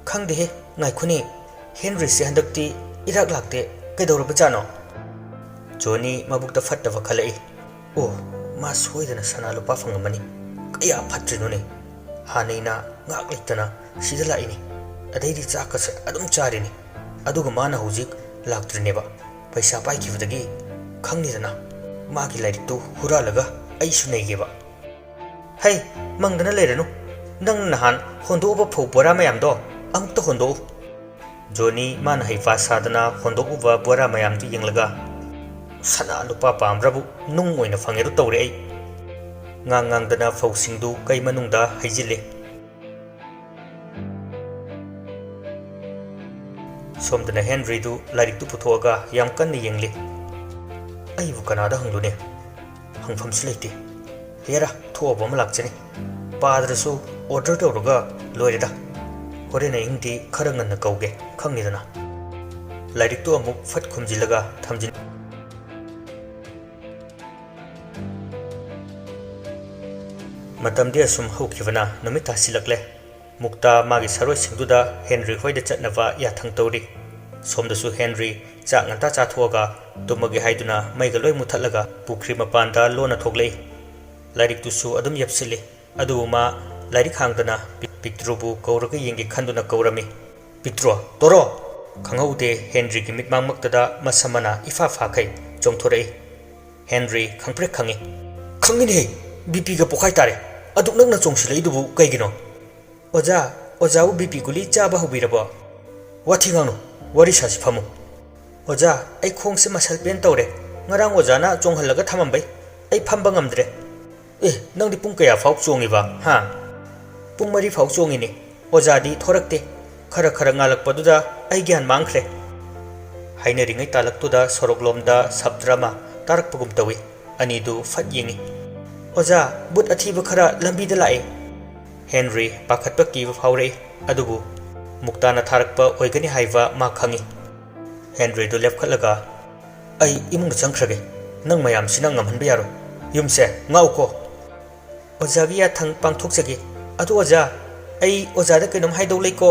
"ꯈꯪꯗꯦꯍꯦ, ꯉꯥꯏꯈꯣꯅꯦ, ꯍꯦꯟꯔꯤꯁꯦ ꯍꯟꯗꯛꯇꯤ ꯏꯔꯥꯛ ꯂꯥꯛꯇꯦ, ꯀꯩꯗꯧꯔꯕꯖꯥꯠꯅꯣ?" ꯖꯣꯅꯤ ꯃꯕꯨꯛꯇ ꯐꯠꯇꯕ ꯈꯜꯂꯛꯏ꯫ "ꯑꯣ, ꯃꯥ ꯁꯣꯏꯗꯅ ꯁꯅꯥ ꯂꯨꯄꯥ ꯐꯪꯉꯝꯃꯅꯤ꯫ ꯀꯌꯥ ꯐꯠꯇ꯭ꯔꯤꯅꯣꯅꯦ꯫ ꯍꯥꯟꯅꯩꯅ ꯉꯥꯛ ꯂꯩꯇꯅ ꯁꯤꯗ ꯂꯥꯛꯏꯅꯤ, ꯑꯗꯩꯗꯤ ꯆꯥꯛꯀꯁꯦ ꯑꯗꯨꯝ ꯆꯥꯔꯤꯅꯤ꯫ ꯑꯗꯨꯒ ꯃꯥꯅ ꯍꯧꯖꯤꯛ ꯂꯥꯛꯇ꯭ꯔꯤꯅꯦꯕ꯫ ꯄꯩꯁꯥ ꯄꯥꯏꯈꯤꯕꯗꯒꯤ ꯈꯪꯅꯤꯗꯅ, ꯃꯥꯒꯤ ꯂꯥꯏꯔꯤꯛꯇꯨ ꯍꯨꯔꯥꯜꯂꯒ ꯑꯩꯁꯨ ꯅꯩꯒꯦꯕ꯫" "ꯍꯩ, ꯃꯪꯗꯅ ꯂꯩꯔꯅꯨ꯫ ꯅꯪ ꯅꯍꯥꯟ ꯍꯣꯟꯗꯣꯛꯎꯕ ꯐꯧ ꯕꯣꯔꯥ ꯃꯌꯥꯝꯗꯣ ꯑꯃꯨꯛꯇ ꯍꯣꯟꯗꯣꯛꯎ꯫" ꯖꯣꯅꯤ ꯃꯥꯅ ꯍꯩꯄꯥ ꯁꯥꯗꯅ ꯍꯣꯟꯗꯣꯛꯎꯕ ꯕꯣꯔꯥ ꯃꯌꯥꯝꯗꯨ ꯌꯦꯡꯂꯒ, "ꯁꯅꯥ ꯂꯨꯄꯥ ꯄꯥꯝꯕ꯭ꯔꯕꯨ ꯅꯨꯡ ꯑꯣꯏꯅ ꯐꯪꯉꯦꯗꯨ ꯇꯧꯔꯦ ꯑꯩ꯫" ꯉꯥꯡ ꯉꯥꯡꯗꯅ ꯐꯧꯁꯤꯡꯗꯨ ꯀꯩ ꯃꯅꯨꯡꯗ ꯍꯩꯖꯤꯜꯂꯤ꯫ ꯁꯣꯝꯗꯅ ꯍꯦꯟꯔꯤꯗꯨ ꯂꯥꯏꯔꯤꯛꯇꯨ ꯄꯨꯊꯣꯛꯑꯒ ꯌꯥꯝ ꯀꯟꯅ ꯌꯦꯡꯂꯤ꯫ "ꯑꯩꯕꯨ ꯀꯅꯥꯗ ꯍꯪꯂꯨꯅꯤ? ꯍꯪꯐꯝꯁꯨ ꯂꯩꯇꯦ꯫ ꯍꯦꯔꯥ, ꯊꯣꯛꯑꯕ ꯑꯃ ꯂꯥꯛꯆꯅꯤ꯫ ꯄꯥꯗ꯭ꯔꯁꯨ ꯑꯣꯔꯗꯔ ꯇꯧꯔꯒ ꯂꯣꯏꯔꯦꯗ꯫ ꯍꯣꯔꯦꯟ ꯑꯍꯤꯡꯗꯤ ꯈꯔ ꯉꯟꯅ ꯀꯧꯒꯦ, ꯈꯪꯉꯤꯗꯅ꯫" ꯂꯥꯏꯔꯤꯛꯇꯨ ꯑꯃꯨꯛ ꯐꯠ ꯈꯨꯝꯖꯤꯜꯂꯒ ꯊꯝꯖꯤꯟ꯫ ꯃꯇꯝꯗꯤ ꯑꯁꯨꯝ ꯍꯧꯈꯤꯕꯅ ꯅꯨꯃꯤꯠ ꯇꯥꯁꯤꯜꯂꯛꯂꯦ꯫ ꯃꯨꯛꯇꯥ ꯃꯥꯒꯤ ꯁꯥꯔꯣꯏꯁꯤꯡꯗꯨꯗ ꯍꯦꯟꯔꯤ ꯍꯣꯏꯗ ꯆꯠꯅꯕ ꯌꯥꯊꯪ ꯇꯧꯔꯤ꯫ ꯁꯣꯝꯗꯁꯨ ꯍꯦꯟꯔꯤ ꯆꯥꯛ ꯉꯟꯇꯥ ꯆꯥꯊꯣꯛꯑꯒ ꯇꯨꯝꯃꯒꯦ ꯍꯥꯏꯗꯨꯅ ꯃꯩꯒ ꯂꯣꯏ ꯃꯨꯊꯠꯂꯒ ꯄꯨꯈ꯭ꯔꯤ ꯃꯄꯥꯟꯗ ꯂꯣꯟꯅ ꯊꯣꯛꯂꯛꯏ꯫ ꯂꯥꯏꯔꯤꯛꯇꯨꯁꯨ ꯑꯗꯨꯝ ꯌꯦꯞꯁꯤꯜꯂꯤ꯫ ꯑꯗꯨꯕꯨ ꯃꯥ ꯂꯥꯏꯔꯤꯛ ꯍꯥꯡꯗꯅ ꯄꯤ-, ꯄꯤꯛꯇ꯭ꯔꯨꯕꯨ ꯀꯧꯔꯒ ꯌꯦꯡꯒꯦ ꯈꯟꯗꯨꯅ ꯀꯧꯔꯝꯃꯤ꯫ "ꯄꯤꯛꯇ꯭ꯔꯣ, ꯇꯣꯔꯣ!" ꯈꯪꯍꯧꯗꯦ, ꯍꯦꯟꯔꯤꯒꯤ ꯃꯤꯠꯃꯥꯡꯃꯛꯇꯗ ꯃꯁꯝ ꯃꯅꯥ ꯏꯐꯥ ꯐꯥꯈꯩ ꯆꯣꯡꯊꯣꯔꯛꯏ꯫ ꯍꯦꯟꯔꯤ ꯈꯪꯄ꯭ꯔꯦꯛ ꯈꯪꯏ꯫ "ꯈꯪꯉꯤꯅꯦꯍꯦ, ꯕꯤ ꯄꯤꯒ ꯄꯣꯛꯈꯥꯏ ꯇꯥꯔꯦ꯫ ꯑꯗꯨꯛ ꯅꯛꯅ ꯆꯣꯡꯁꯤꯜꯂꯛꯏꯗꯨꯕꯨ ꯀꯩꯒꯤꯅꯣ?" "ꯑꯣꯖꯥ, ꯑꯣꯖꯥꯕꯨ ꯕꯤ ꯄꯤ ꯒꯨꯂꯤ ꯆꯥꯕ ꯍꯧꯕꯤꯔꯕꯣ?" "ꯋꯥꯊꯤ ꯉꯥꯡꯅꯨ, ꯋꯥꯔꯤ ꯁꯥꯁꯤ, ꯐꯝꯃꯨ꯫" "ꯑꯣꯖꯥ, ꯑꯩ ꯈꯣꯡꯁꯦ ꯃꯁꯜ ꯄꯦꯟ ꯇꯧꯔꯦ꯫ ꯉꯔꯥꯡ ꯑꯣꯖꯥꯅ ꯆꯣꯡꯍꯜꯂꯒ ꯊꯝꯃꯝꯕꯩ꯫ ꯑꯩ ꯐꯝꯕ ꯉꯝꯗ꯭ꯔꯦ꯫" "ꯑꯦ, ꯅꯪꯗꯤ ꯄꯨꯡ ꯀꯌꯥ ꯐꯥꯎ ꯆꯣꯡꯉꯤꯕ, ꯍꯥ?" "ꯄꯨꯡ ꯃꯔꯤ ꯐꯥꯎ ꯆꯣꯡꯉꯤꯅꯦ꯫ ꯑꯣꯖꯥꯗꯤ ꯊꯣꯔꯛꯇꯦ꯫ ꯈꯔ ꯈꯔ ꯉꯥꯜꯂꯛꯄꯗꯨꯗ ꯑꯩ ꯒ꯭ꯌꯥꯟ ꯃꯥꯡꯈ꯭ꯔꯦ꯫ ꯍꯥꯏꯅꯔꯤꯉꯩ ꯇꯥꯂꯛꯇꯨꯗ ꯁꯣꯔꯣꯛꯂꯣꯝꯗ ꯁꯕꯗ ꯑꯃ ꯇꯥꯔꯛꯄꯒꯨꯝ ꯇꯧꯏ꯫ ꯑꯅꯤꯗꯨ ꯐꯠ ꯌꯦꯡꯏ꯫ "ꯑꯣꯖꯥ, ꯚꯨꯠ ꯑꯊꯤꯕ ꯈꯔ ꯂꯝꯕꯤꯗ ꯂꯥꯛꯏ!" ꯍꯦꯟꯔꯤ ꯄꯥꯈꯠꯄ ꯀꯤꯕ ꯐꯥꯎꯔꯛꯏ, ꯑꯗꯨꯕꯨ ꯃꯨꯛꯇꯥꯅ ꯊꯥꯔꯛꯄ ꯑꯣꯏꯒꯅꯤ ꯍꯥꯏꯕ ꯃꯥ ꯈꯪꯏ꯫ ꯍꯦꯟꯔꯤꯗꯨ ꯂꯦꯞꯈꯠꯂꯒ, "ꯑꯩ ꯏꯃꯨꯡꯗ ꯆꯪꯈ꯭ꯔꯒꯦ꯫ ꯅꯪ ꯃꯌꯥꯝꯁꯤꯅ ꯉꯝꯍꯟꯕ ꯌꯥꯔꯣꯏ꯫ ꯌꯨꯝꯁꯦ ꯉꯥꯛꯎꯀꯣ꯫" "ꯑꯣꯖꯥꯒꯤ ꯌꯥꯊꯪ ꯄꯥꯡꯊꯣꯛꯆꯒꯦ꯫ ꯑꯗꯨ ꯑꯣꯖꯥ, ꯑꯩ ꯑꯣꯖꯥꯗ ꯀꯩꯅꯣꯝ ꯍꯥꯏꯗꯧ ꯂꯩꯀꯣ꯫"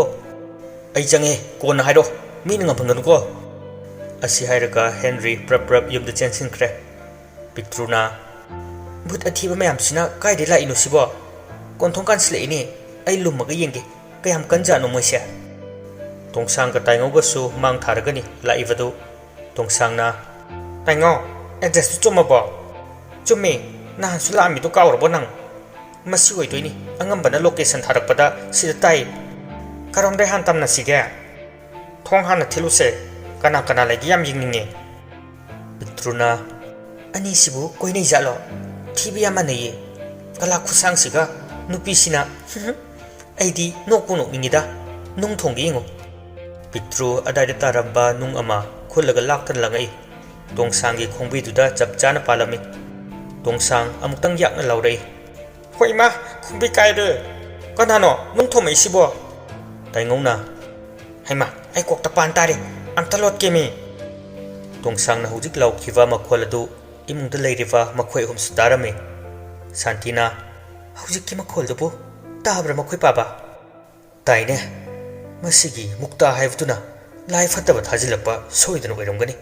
"ꯑꯩ ꯆꯪꯉꯦ, ꯀꯣꯟꯅ ꯍꯥꯏꯔꯣ꯫ ꯃꯤꯅ ꯉꯝꯍꯟꯒꯅꯨꯀꯣ꯫" ꯑꯁꯤ ꯍꯥꯏꯔꯒ ꯍꯦꯟꯔꯤ ꯄ꯭ꯔꯞ ꯄ꯭ꯔꯞ ꯌꯨꯝꯗ ꯆꯦꯟꯁꯤꯟꯈ꯭ꯔꯦ꯫ ꯄꯤꯛꯇ꯭ꯔꯨꯅ, "ꯚꯨꯠ ꯑꯊꯤꯕ ꯃꯌꯥꯝꯁꯤꯅ ꯀꯥꯏꯗꯩ ꯂꯥꯛꯏꯅꯣ ꯁꯤꯕꯣ? ꯀꯣꯟꯊꯣꯡ ꯀꯥꯟꯁꯤꯜꯂꯛꯏꯅꯦ꯫ ꯑꯩ ꯂꯨꯝꯃꯒ ꯌꯦꯡꯒꯦ, ꯀꯌꯥꯝ ꯀꯟꯖꯥꯠꯅꯣ ꯃꯣꯏꯁꯦ?" ꯇꯣꯡꯁꯥꯡꯒ ꯇꯥꯏꯉꯧꯒꯁꯨ ꯃꯥꯡ ꯊꯥꯔꯒꯅꯤ ꯂꯥꯛꯏꯕꯗꯨ꯫ ꯇꯣꯡꯁꯥꯡꯅ, "ꯇꯥꯏꯉꯧ, ꯑꯦꯗ꯭ꯔꯦꯁꯇꯨ ꯆꯨꯝꯃꯕꯣ?" "ꯆꯨꯝꯃꯦ꯫ ꯅꯍꯥꯟꯁꯨ ꯂꯥꯛꯑꯝꯃꯤꯗꯣ ꯀꯥꯎꯔꯕꯣ ꯅꯪ? ꯃꯁꯤ ꯑꯣꯏꯗꯣꯏꯅꯤ꯫ ꯑꯉꯝꯕꯅ ꯂꯣꯀꯦꯁꯟ ꯊꯥꯔꯛꯄꯗ ꯁꯤꯗ ꯇꯥꯏ꯫ ꯀꯔꯣꯝꯗꯩ ꯍꯥꯟꯅ ꯇꯝꯅꯁꯤꯒꯦ? ꯊꯣꯡ ꯍꯥꯟꯅ ꯊꯤꯜꯂꯨꯁꯦ꯫ ꯀꯅꯥ ꯀꯅꯥ ꯂꯩꯒꯦ ꯌꯥꯝ ꯌꯦꯡꯅꯤꯡꯉꯦ꯫" ꯄꯤꯛꯇ꯭ꯔꯨꯅ, "ꯑꯅꯤꯁꯤꯕꯨ ꯀꯣꯏꯅꯩ ꯖꯥꯠꯂꯣ? ꯊꯤꯕ ꯌꯥꯝ ꯃꯥꯟꯅꯩꯌꯦ꯫ ꯀꯂꯥ ꯈꯨꯠꯁꯥꯡꯁꯤꯒ ꯅꯨꯄꯤꯁꯤꯅ꯫ ꯑꯩꯗꯤ ꯅꯣꯛꯄꯨ ꯅꯣꯛꯅꯤꯡꯉꯤꯗ꯫ ꯅꯨꯡ ꯊꯣꯡꯒꯦ ꯌꯦꯡꯉꯨ꯫" ꯄꯤꯛꯇ꯭ꯔꯨ ꯑꯗꯥꯏꯗ ꯇꯥꯔꯝꯕ ꯅꯨꯡ ꯑꯃ ꯈꯨꯜꯂꯒ ꯂꯥꯛꯇꯅ ꯂꯪꯉꯛꯏ꯫ ꯇꯣꯡꯁꯥꯡꯒꯤ ꯈꯣꯡꯕꯤꯗꯨꯗ ꯆꯞ ꯆꯥꯅ ꯄꯥꯜꯂꯝꯃꯤ꯫ ꯇꯣꯡꯁꯥꯡ ꯑꯃꯨꯛꯇꯪ ꯌꯥꯛꯅ ꯂꯥꯎꯔꯛꯏ꯫ "ꯍꯣꯏ ꯏꯃꯥ, ꯈꯣꯡꯕꯤ ꯀꯥꯏꯔꯦ꯫ ꯀꯅꯥꯅꯣ ꯅꯨꯡ ꯊꯣꯝꯃꯛꯏꯁꯤꯕꯣ?" ꯇꯥꯏꯉꯧꯅ, "ꯍꯩꯃꯥ, ꯑꯩ ꯀꯣꯛꯇ ꯄꯥꯟ ꯇꯥꯔꯦ꯫ ꯑꯝꯇ ꯂꯣꯠꯀꯦꯃꯤ꯫" ꯇꯣꯡꯁꯥꯡꯅ ꯍꯧꯖꯤꯛ ꯂꯥꯎꯈꯤꯕ ꯃꯈꯣꯜ ꯑꯗꯨ ꯏꯃꯨꯡꯗ ꯂꯩꯔꯤꯕ ꯃꯈꯣꯏ ꯑꯍꯨꯝꯁꯨ ꯇꯥꯔꯝꯃꯤ꯫ ꯁꯥꯟꯇꯤꯅ, "ꯍꯧꯖꯤꯛꯀꯤ ꯃꯈꯣꯜꯗꯨꯕꯨ ꯇꯥꯕ꯭ꯔꯥ ꯃꯈꯣꯏ ꯄꯥꯕ?" "ꯇꯥꯏꯅꯦ꯫ ꯃꯁꯤꯒꯤ ꯃꯨꯛꯇꯥ ꯍꯥꯏꯕꯗꯨꯅ ꯂꯥꯏ ꯐꯠꯇꯕ ꯊꯥꯖꯤꯜꯂꯛꯄ ꯁꯣꯏꯗꯅ ꯑꯣꯏꯔꯝꯒꯅꯤ꯫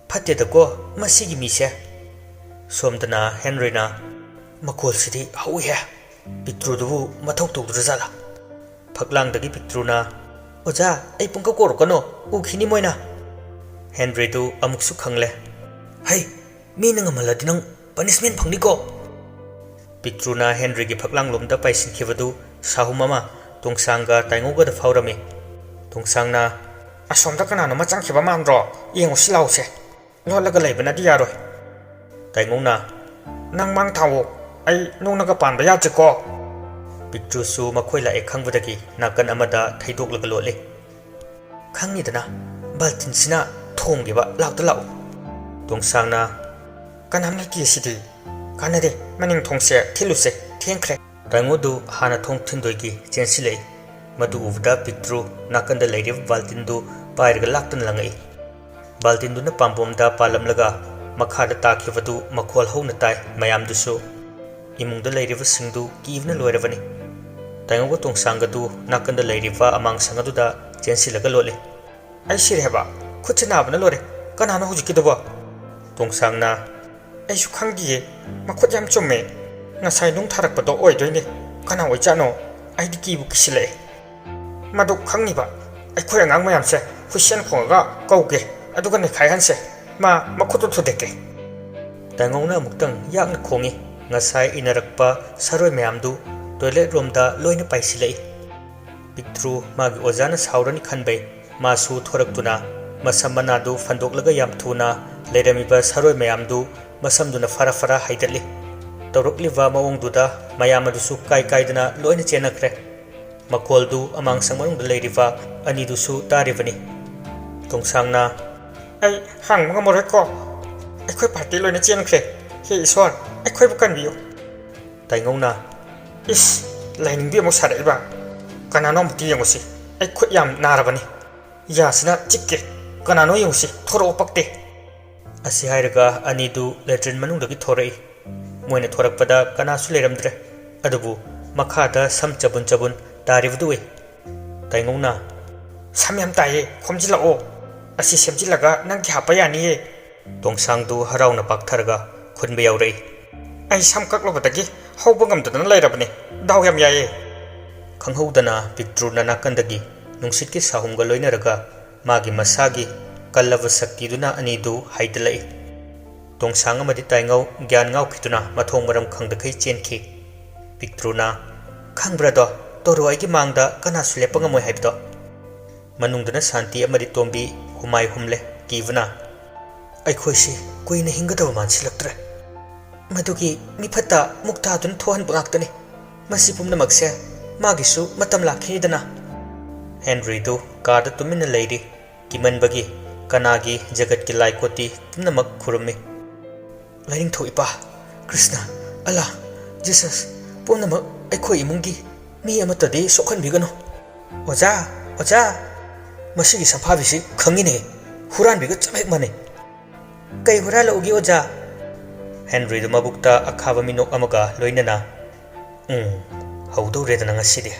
ꯐꯠꯇꯦꯗꯀꯣ ꯃꯁꯤꯒꯤ ꯃꯤꯁꯦ꯫" ꯁꯣꯝꯗꯅ ꯍꯦꯟꯔꯤꯅ, "ꯃꯈꯣꯜꯁꯤꯗꯤ ꯍꯧꯏꯍꯦ꯫ ꯄꯤꯛꯇ꯭ꯔꯨꯗꯨꯕꯨ ꯃꯊꯧ ꯇꯧꯗ꯭ꯔꯖꯥꯠꯂꯥ?" ꯐꯛꯂꯥꯡꯗꯒꯤ ꯄꯤꯛꯇ꯭ꯔꯨꯅ, "ꯑꯣꯖꯥ, ꯑꯩ ꯄꯨꯡꯀꯧ ꯀꯧꯔꯛꯀꯅꯣ, ꯎꯈꯤꯅꯤ ꯃꯣꯏꯅ꯫" ꯍꯦꯟꯔꯤꯗꯨ ꯑꯃꯨꯛꯁꯨ ꯈꯪꯂꯦ꯫ "ꯍꯩ, ꯃꯤꯅ ꯉꯝꯍꯜꯂꯗꯤ ꯅꯪ ꯄꯅꯤꯁꯃꯦꯟ ꯐꯪꯅꯤꯀꯣ꯫" ꯄꯤꯛꯇ꯭ꯔꯨꯅ ꯍꯦꯟꯔꯤꯒꯤ ꯐꯛꯂꯥꯡꯂꯣꯝꯗ ꯄꯥꯏꯁꯤꯟꯈꯤꯕꯗꯨ ꯁꯥꯍꯨꯝ ꯑꯃ ꯇꯣꯡꯁꯥꯡꯒ ꯇꯥꯏꯉꯧꯒꯗ ꯐꯥꯎꯔꯝꯃꯤ꯫ ꯇꯣꯡꯁꯥꯡꯅ, "ꯑꯁꯣꯝꯗ ꯀꯅꯥꯅꯣꯃ ꯆꯪꯈꯤꯕ ꯃꯥꯟꯗ꯭ꯔꯣ? ꯌꯦꯡꯉꯨꯁꯤ ꯂꯥꯎꯁꯦ꯫ ꯂꯣꯠꯂꯒ ꯂꯩꯕꯅꯗꯤ ꯌꯥꯔꯣꯏ꯫" ꯇꯥꯏꯉꯧꯅ, "ꯅꯪ ꯃꯥꯡ ꯊꯥꯎꯑꯣ꯫ ꯑꯩ ꯅꯨꯡꯅꯒ ꯄꯥꯟꯕ ꯌꯥꯗ꯭ꯔꯦꯀꯣ꯫" ꯄꯤꯛꯇ꯭ꯔꯨꯁꯨ ꯃꯈꯣꯏ ꯂꯥꯛꯑꯦ ꯈꯪꯕꯗꯒꯤ ꯅꯥꯀꯟ ꯑꯃꯗ ꯊꯩꯗꯣꯛꯂꯒ ꯂꯣꯠꯂꯤ꯫ "ꯈꯪꯉꯤꯗꯅ, ꯕꯥꯜꯇꯤꯟꯁꯤꯅ ꯊꯣꯝꯈꯤꯕ, ꯂꯥꯛꯇ ꯂꯥꯛꯎ꯫" ꯇꯣꯡꯁꯥꯡꯅ, "ꯀꯅꯥꯝ ꯂꯩꯇꯦ ꯁꯤꯗꯤ꯫ ꯀꯥꯟꯅꯗꯦ, ꯃꯅꯤꯡ ꯊꯣꯡꯁꯦ ꯊꯤꯜꯂꯨꯁꯦ, ꯊꯦꯡꯈ꯭ꯔꯦ꯫" ꯇꯥꯏꯉꯧꯗꯨ ꯍꯥꯟꯅ ꯊꯣꯡ ꯊꯤꯟꯗꯣꯏꯒꯤ ꯆꯦꯟꯁꯤꯜꯂꯛꯏ꯫ ꯃꯗꯨ ꯎꯕꯗ ꯄꯤꯛꯇ꯭ꯔꯨ ꯅꯥꯀꯟꯗ ꯂꯩꯔꯤꯕ ꯕꯥꯜꯇꯤꯟꯗꯨ ꯄꯥꯏꯔꯒ ꯂꯥꯛꯇꯨꯅ ꯂꯪꯉꯛꯏ꯫ ꯕꯥꯜꯇꯤꯟꯗꯨꯅ ꯄꯥꯝꯕꯣꯝꯗ ꯄꯥꯜꯂꯝꯂꯒ ꯃꯈꯥꯗ ꯇꯥꯈꯤꯕꯗꯨ ꯃꯈꯣꯜ ꯍꯧꯅ ꯇꯥꯏ ꯃꯌꯥꯝꯗꯨꯁꯨ꯫ ꯏꯃꯨꯡꯗ ꯂꯩꯔꯤꯕꯁꯤꯡꯗꯨ ꯀꯤꯕꯅ ꯂꯣꯏꯔꯕꯅꯤ꯫ ꯇꯥꯏꯉꯧꯒ ꯇꯣꯡꯁꯥꯡꯒꯗꯨ ꯅꯥꯀꯟꯗ ꯂꯩꯔꯤꯕ ꯑꯃꯥꯡꯁꯪ ꯑꯗꯨꯗ ꯆꯦꯟꯁꯤꯜꯂꯒ ꯂꯣꯠꯂꯤ꯫ "ꯑꯩ ꯁꯤꯔꯦ ꯍꯥꯏꯕ, ꯈꯨꯠꯁꯦ ꯅꯥꯕꯅ ꯂꯣꯏꯔꯦ꯫ ꯀꯅꯥꯅꯣ ꯍꯧꯖꯤꯛꯀꯤꯗꯨꯕꯣ?" ꯇꯣꯡꯁꯥꯡꯅ, "ꯑꯩꯁꯨ ꯈꯪꯗꯤꯌꯦ, ꯃꯈꯨꯠ ꯌꯥꯝ ꯆꯨꯝꯃꯦ꯫ ꯉꯁꯥꯏ ꯅꯨꯡ ꯊꯥꯔꯛꯄꯗꯣ ꯑꯣꯏꯗꯣꯏꯅꯦ꯫ ꯀꯅꯥ ꯑꯣꯏꯖꯥꯠꯅꯣ? ꯑꯩꯗꯤ ꯀꯤꯕꯨ ꯀꯤꯁꯤꯜꯂꯛꯑꯦ꯫" "ꯃꯗꯨ ꯈꯪꯅꯤꯕ, ꯑꯩꯈꯣꯏ ꯑꯉꯥꯡ ꯃꯌꯥꯝꯁꯦ ꯍꯨꯏꯁꯦꯟ ꯈꯣꯡꯉꯒ ꯀꯧꯒꯦ, ꯑꯗꯨꯒ ꯅꯩꯈꯥꯏꯍꯟꯁꯦ꯫ ꯃꯥ ꯃꯈꯨꯠꯇꯨ ꯊꯨꯗꯦꯛꯀꯦ꯫" ꯇꯥꯏꯉꯧꯅ ꯑꯃꯨꯛꯇꯪ ꯌꯥꯛꯅ ꯈꯣꯡꯉꯤ꯫ ꯉꯁꯥꯏ ꯏꯟꯅꯔꯛꯄ ꯁꯥꯔꯣꯏ ꯃꯌꯥꯝꯗꯨ ꯇꯣꯏꯂꯦꯠ ꯔꯣꯝꯗ ꯂꯣꯏꯅ ꯄꯥꯏꯁꯤꯜꯂꯛꯏ꯫ ꯄꯤꯛꯇ꯭ꯔꯨ ꯃꯥꯒꯤ ꯑꯣꯖꯥꯅ ꯁꯥꯎꯔꯅꯤ ꯈꯟꯕꯩ ꯃꯥꯁꯨ ꯊꯣꯔꯛꯇꯨꯅ ꯃꯁꯝ ꯃꯅꯥꯗꯨ ꯐꯟꯗꯣꯛꯂꯒ ꯌꯥꯝ ꯊꯨꯅ ꯂꯩꯔꯝꯃꯤꯕ ꯁꯥꯔꯣꯏ ꯃꯌꯥꯝꯗꯨ ꯃꯁꯝꯗꯨꯅ ꯐꯔꯥ ꯐꯔꯥ ꯍꯥꯏꯗꯠꯂꯤ꯫ ꯇꯧꯔꯛꯂꯤꯕ ꯃꯑꯣꯡꯗꯨꯗ ꯃꯌꯥꯝ ꯑꯗꯨꯁꯨ ꯀꯥꯏ ꯀꯥꯏꯗꯅ ꯂꯣꯏꯅ ꯆꯦꯟꯅꯈ꯭ꯔꯦ꯫ ꯃꯈꯣꯜꯗꯨ ꯑꯃꯥꯡꯁꯪ ꯃꯅꯨꯡꯗ ꯂꯩꯔꯤꯕ ꯑꯅꯤꯗꯨꯁꯨ ꯇꯥꯔꯤꯕꯅꯤ꯫ ꯇꯣꯡꯁꯥꯡꯅ, "ꯑꯩ ꯍꯥꯡꯕ ꯉꯝꯃꯔꯣꯏꯀꯣ꯫ ꯑꯩꯈꯣꯏ ꯄꯥꯔꯇꯤ ꯂꯣꯏꯅ ꯆꯦꯟꯈ꯭ꯔꯦ꯫ ꯍꯦ ꯏꯁ꯭ꯋꯔ, ꯑꯩꯈꯣꯏꯕꯨ ꯀꯟꯕꯤꯌꯨ꯫" ꯇꯥꯏꯉꯧꯅ, "ꯏꯁ, ꯂꯥꯏꯅꯤꯡꯕꯤ ꯑꯃꯨꯛ ꯁꯥꯔꯛꯏꯕ꯫ ꯀꯅꯥꯅꯣ ꯑꯃꯨꯛꯇ ꯌꯦꯡꯉꯨꯁꯤ꯫ ꯑꯩ ꯈꯨꯠ ꯌꯥꯝ ꯅꯥꯔꯕꯅꯤ꯫ ꯌꯥꯁꯤꯅ ꯆꯤꯛꯀꯦ꯫ ꯀꯅꯥꯅꯣ ꯌꯦꯡꯉꯨꯁꯤ꯫ ꯊꯣꯔꯛꯑꯣ, ꯄꯛꯇꯦ꯫" ꯑꯁꯤ ꯍꯥꯏꯔꯒ ꯑꯅꯤꯗꯨ ꯂꯦꯇ꯭ꯔꯤꯟ ꯃꯅꯨꯡꯗꯒꯤ ꯊꯣꯔꯛꯏ꯫ ꯃꯣꯏꯅ ꯊꯣꯔꯛꯄꯗ ꯀꯅꯥꯁꯨ ꯂꯩꯔꯝꯗ꯭ꯔꯦ꯫ ꯑꯗꯨꯕꯨ ꯃꯈꯥꯗ ꯁꯝ ꯆꯕꯨꯟ ꯆꯕꯨꯟ ꯇꯥꯔꯤꯕꯗꯨ ꯎꯏ꯫ ꯇꯥꯏꯉꯧꯅ, "ꯁꯝ ꯌꯥꯝ ꯇꯥꯏꯌꯦ, ꯈꯣꯝꯖꯤꯜꯂꯛꯑꯣ꯫ ꯑꯁꯤ ꯁꯦꯝꯖꯤꯜꯂꯒ ꯅꯪꯒꯤ ꯍꯥꯞꯄ ꯌꯥꯅꯤꯌꯦ꯫" ꯇꯣꯡꯁꯥꯡꯗꯨ ꯍꯔꯥꯎꯅ ꯄꯥꯛꯊꯔꯒ ꯈꯨꯟꯕ ꯌꯥꯎꯔꯛꯏ꯫ "ꯑꯩ ꯁꯝ ꯀꯛꯂꯨꯕꯗꯒꯤ ꯍꯧꯕ ꯉꯝꯗꯗꯅ ꯂꯩꯔꯕꯅꯦ꯫ ꯗꯥꯎ ꯌꯥꯝ ꯌꯥꯏꯌꯦ꯫" ꯈꯪꯍꯧꯗꯅ ꯄꯤꯛꯇ꯭ꯔꯨꯅ ꯅꯥꯀꯟꯗꯒꯤ ꯅꯨꯡꯁꯤꯠꯀꯤ ꯁꯥꯍꯨꯝꯒ ꯂꯣꯏꯅꯔꯒ ꯃꯥꯒꯤ ꯃꯁꯥꯒꯤ ꯀꯜꯂꯕ ꯁꯛꯇꯤꯗꯨꯅ ꯑꯅꯤꯗꯨ ꯍꯥꯏꯗꯠꯂꯛꯏ꯫ ꯇꯣꯡꯁꯥꯡ ꯑꯃꯗꯤ ꯇꯥꯏꯉꯧ ꯒ꯭ꯌꯥꯟ ꯉꯥꯎꯈꯤꯗꯨꯅ ꯃꯊꯣꯡ ꯃꯔꯝ ꯈꯪꯗꯈꯩ ꯆꯦꯟꯈꯤ꯫ ꯄꯤꯛꯇ꯭ꯔꯨꯅ, "ꯈꯪꯕ꯭ꯔꯥꯗꯣ, ꯇꯣꯔꯣ ꯑꯩꯒꯤ ꯃꯥꯡꯗ ꯀꯅꯥꯁꯨ ꯂꯦꯞꯄ ꯉꯝꯃꯣꯏ ꯍꯥꯏꯕꯗꯣ꯫" ꯃꯅꯨꯡꯗꯅ ꯁꯥꯟꯇꯤ ꯑꯃꯗꯤ ꯇꯣꯝꯕꯤ ꯍꯨꯃꯥꯏ ꯍꯨꯝꯂꯦ꯫ ꯀꯤꯕꯅ, "ꯑꯩꯈꯣꯏꯁꯤ ꯀꯨꯏꯅ ꯍꯤꯡꯒꯗꯕ ꯃꯥꯟꯁꯤꯜꯂꯛꯇ꯭ꯔꯦ꯫ ꯃꯗꯨꯒꯤ ꯃꯤꯐꯠꯇ ꯃꯨꯛꯇꯥꯗꯨꯅ ꯊꯣꯛꯍꯟꯕ ꯉꯥꯛꯇꯅꯤ꯫ ꯃꯁꯤ ꯄꯨꯝꯅꯃꯛꯁꯦ ꯃꯥꯒꯤꯁꯨ ꯃꯇꯝ ꯂꯥꯛꯈꯤꯅꯤꯗꯅ꯫ ꯍꯦꯟꯔꯤꯗꯨ ꯀꯥꯗ ꯇꯨꯃꯤꯟꯅ ꯂꯩꯔꯤ꯫ ꯀꯤꯃꯟꯕꯒꯤ ꯀꯅꯥꯒꯤ ꯖꯒꯠꯀꯤ ꯂꯥꯏ ꯀꯣꯇꯤ ꯄꯨꯝꯅꯃꯛ ꯈꯨꯔꯨꯝꯃꯤ꯫ ꯂꯥꯏꯅꯤꯡꯊꯧ ꯏꯄꯥ, ꯀ꯭ꯔꯤꯁꯅ, ꯑꯂꯥ, ꯖꯤꯁꯁ, ꯄꯨꯝꯅꯃꯛ ꯑꯩꯈꯣꯏ ꯏꯃꯨꯡꯒꯤ ꯃꯤ ꯑꯃꯠꯇꯗꯤ ꯁꯣꯛꯍꯟꯕꯤꯒꯅꯨ꯫ ꯑꯣꯖꯥ, ꯑꯣꯖꯥ, ꯃꯁꯤꯒꯤ ꯁꯝꯐꯥꯕꯤꯁꯤ ꯈꯪꯉꯤꯅꯦ, ꯍꯨꯔꯥꯟꯕꯤꯒ ꯆꯞ ꯍꯦꯛ ꯃꯥꯟꯅꯩ꯫ ꯀꯩ ꯍꯨꯔꯥꯜꯂꯛꯎꯒꯦ ꯑꯣꯖꯥ? ꯍꯦꯟꯔꯤꯗꯨ ꯃꯕꯨꯛꯇ ꯑꯈꯥꯕ ꯃꯤꯅꯣꯛ ꯑꯃꯒ ꯂꯣꯏꯅꯅ, "ꯎꯝ, ꯍꯧꯗꯧꯔꯦꯗꯅ ꯉꯁꯤꯗꯤ"꯫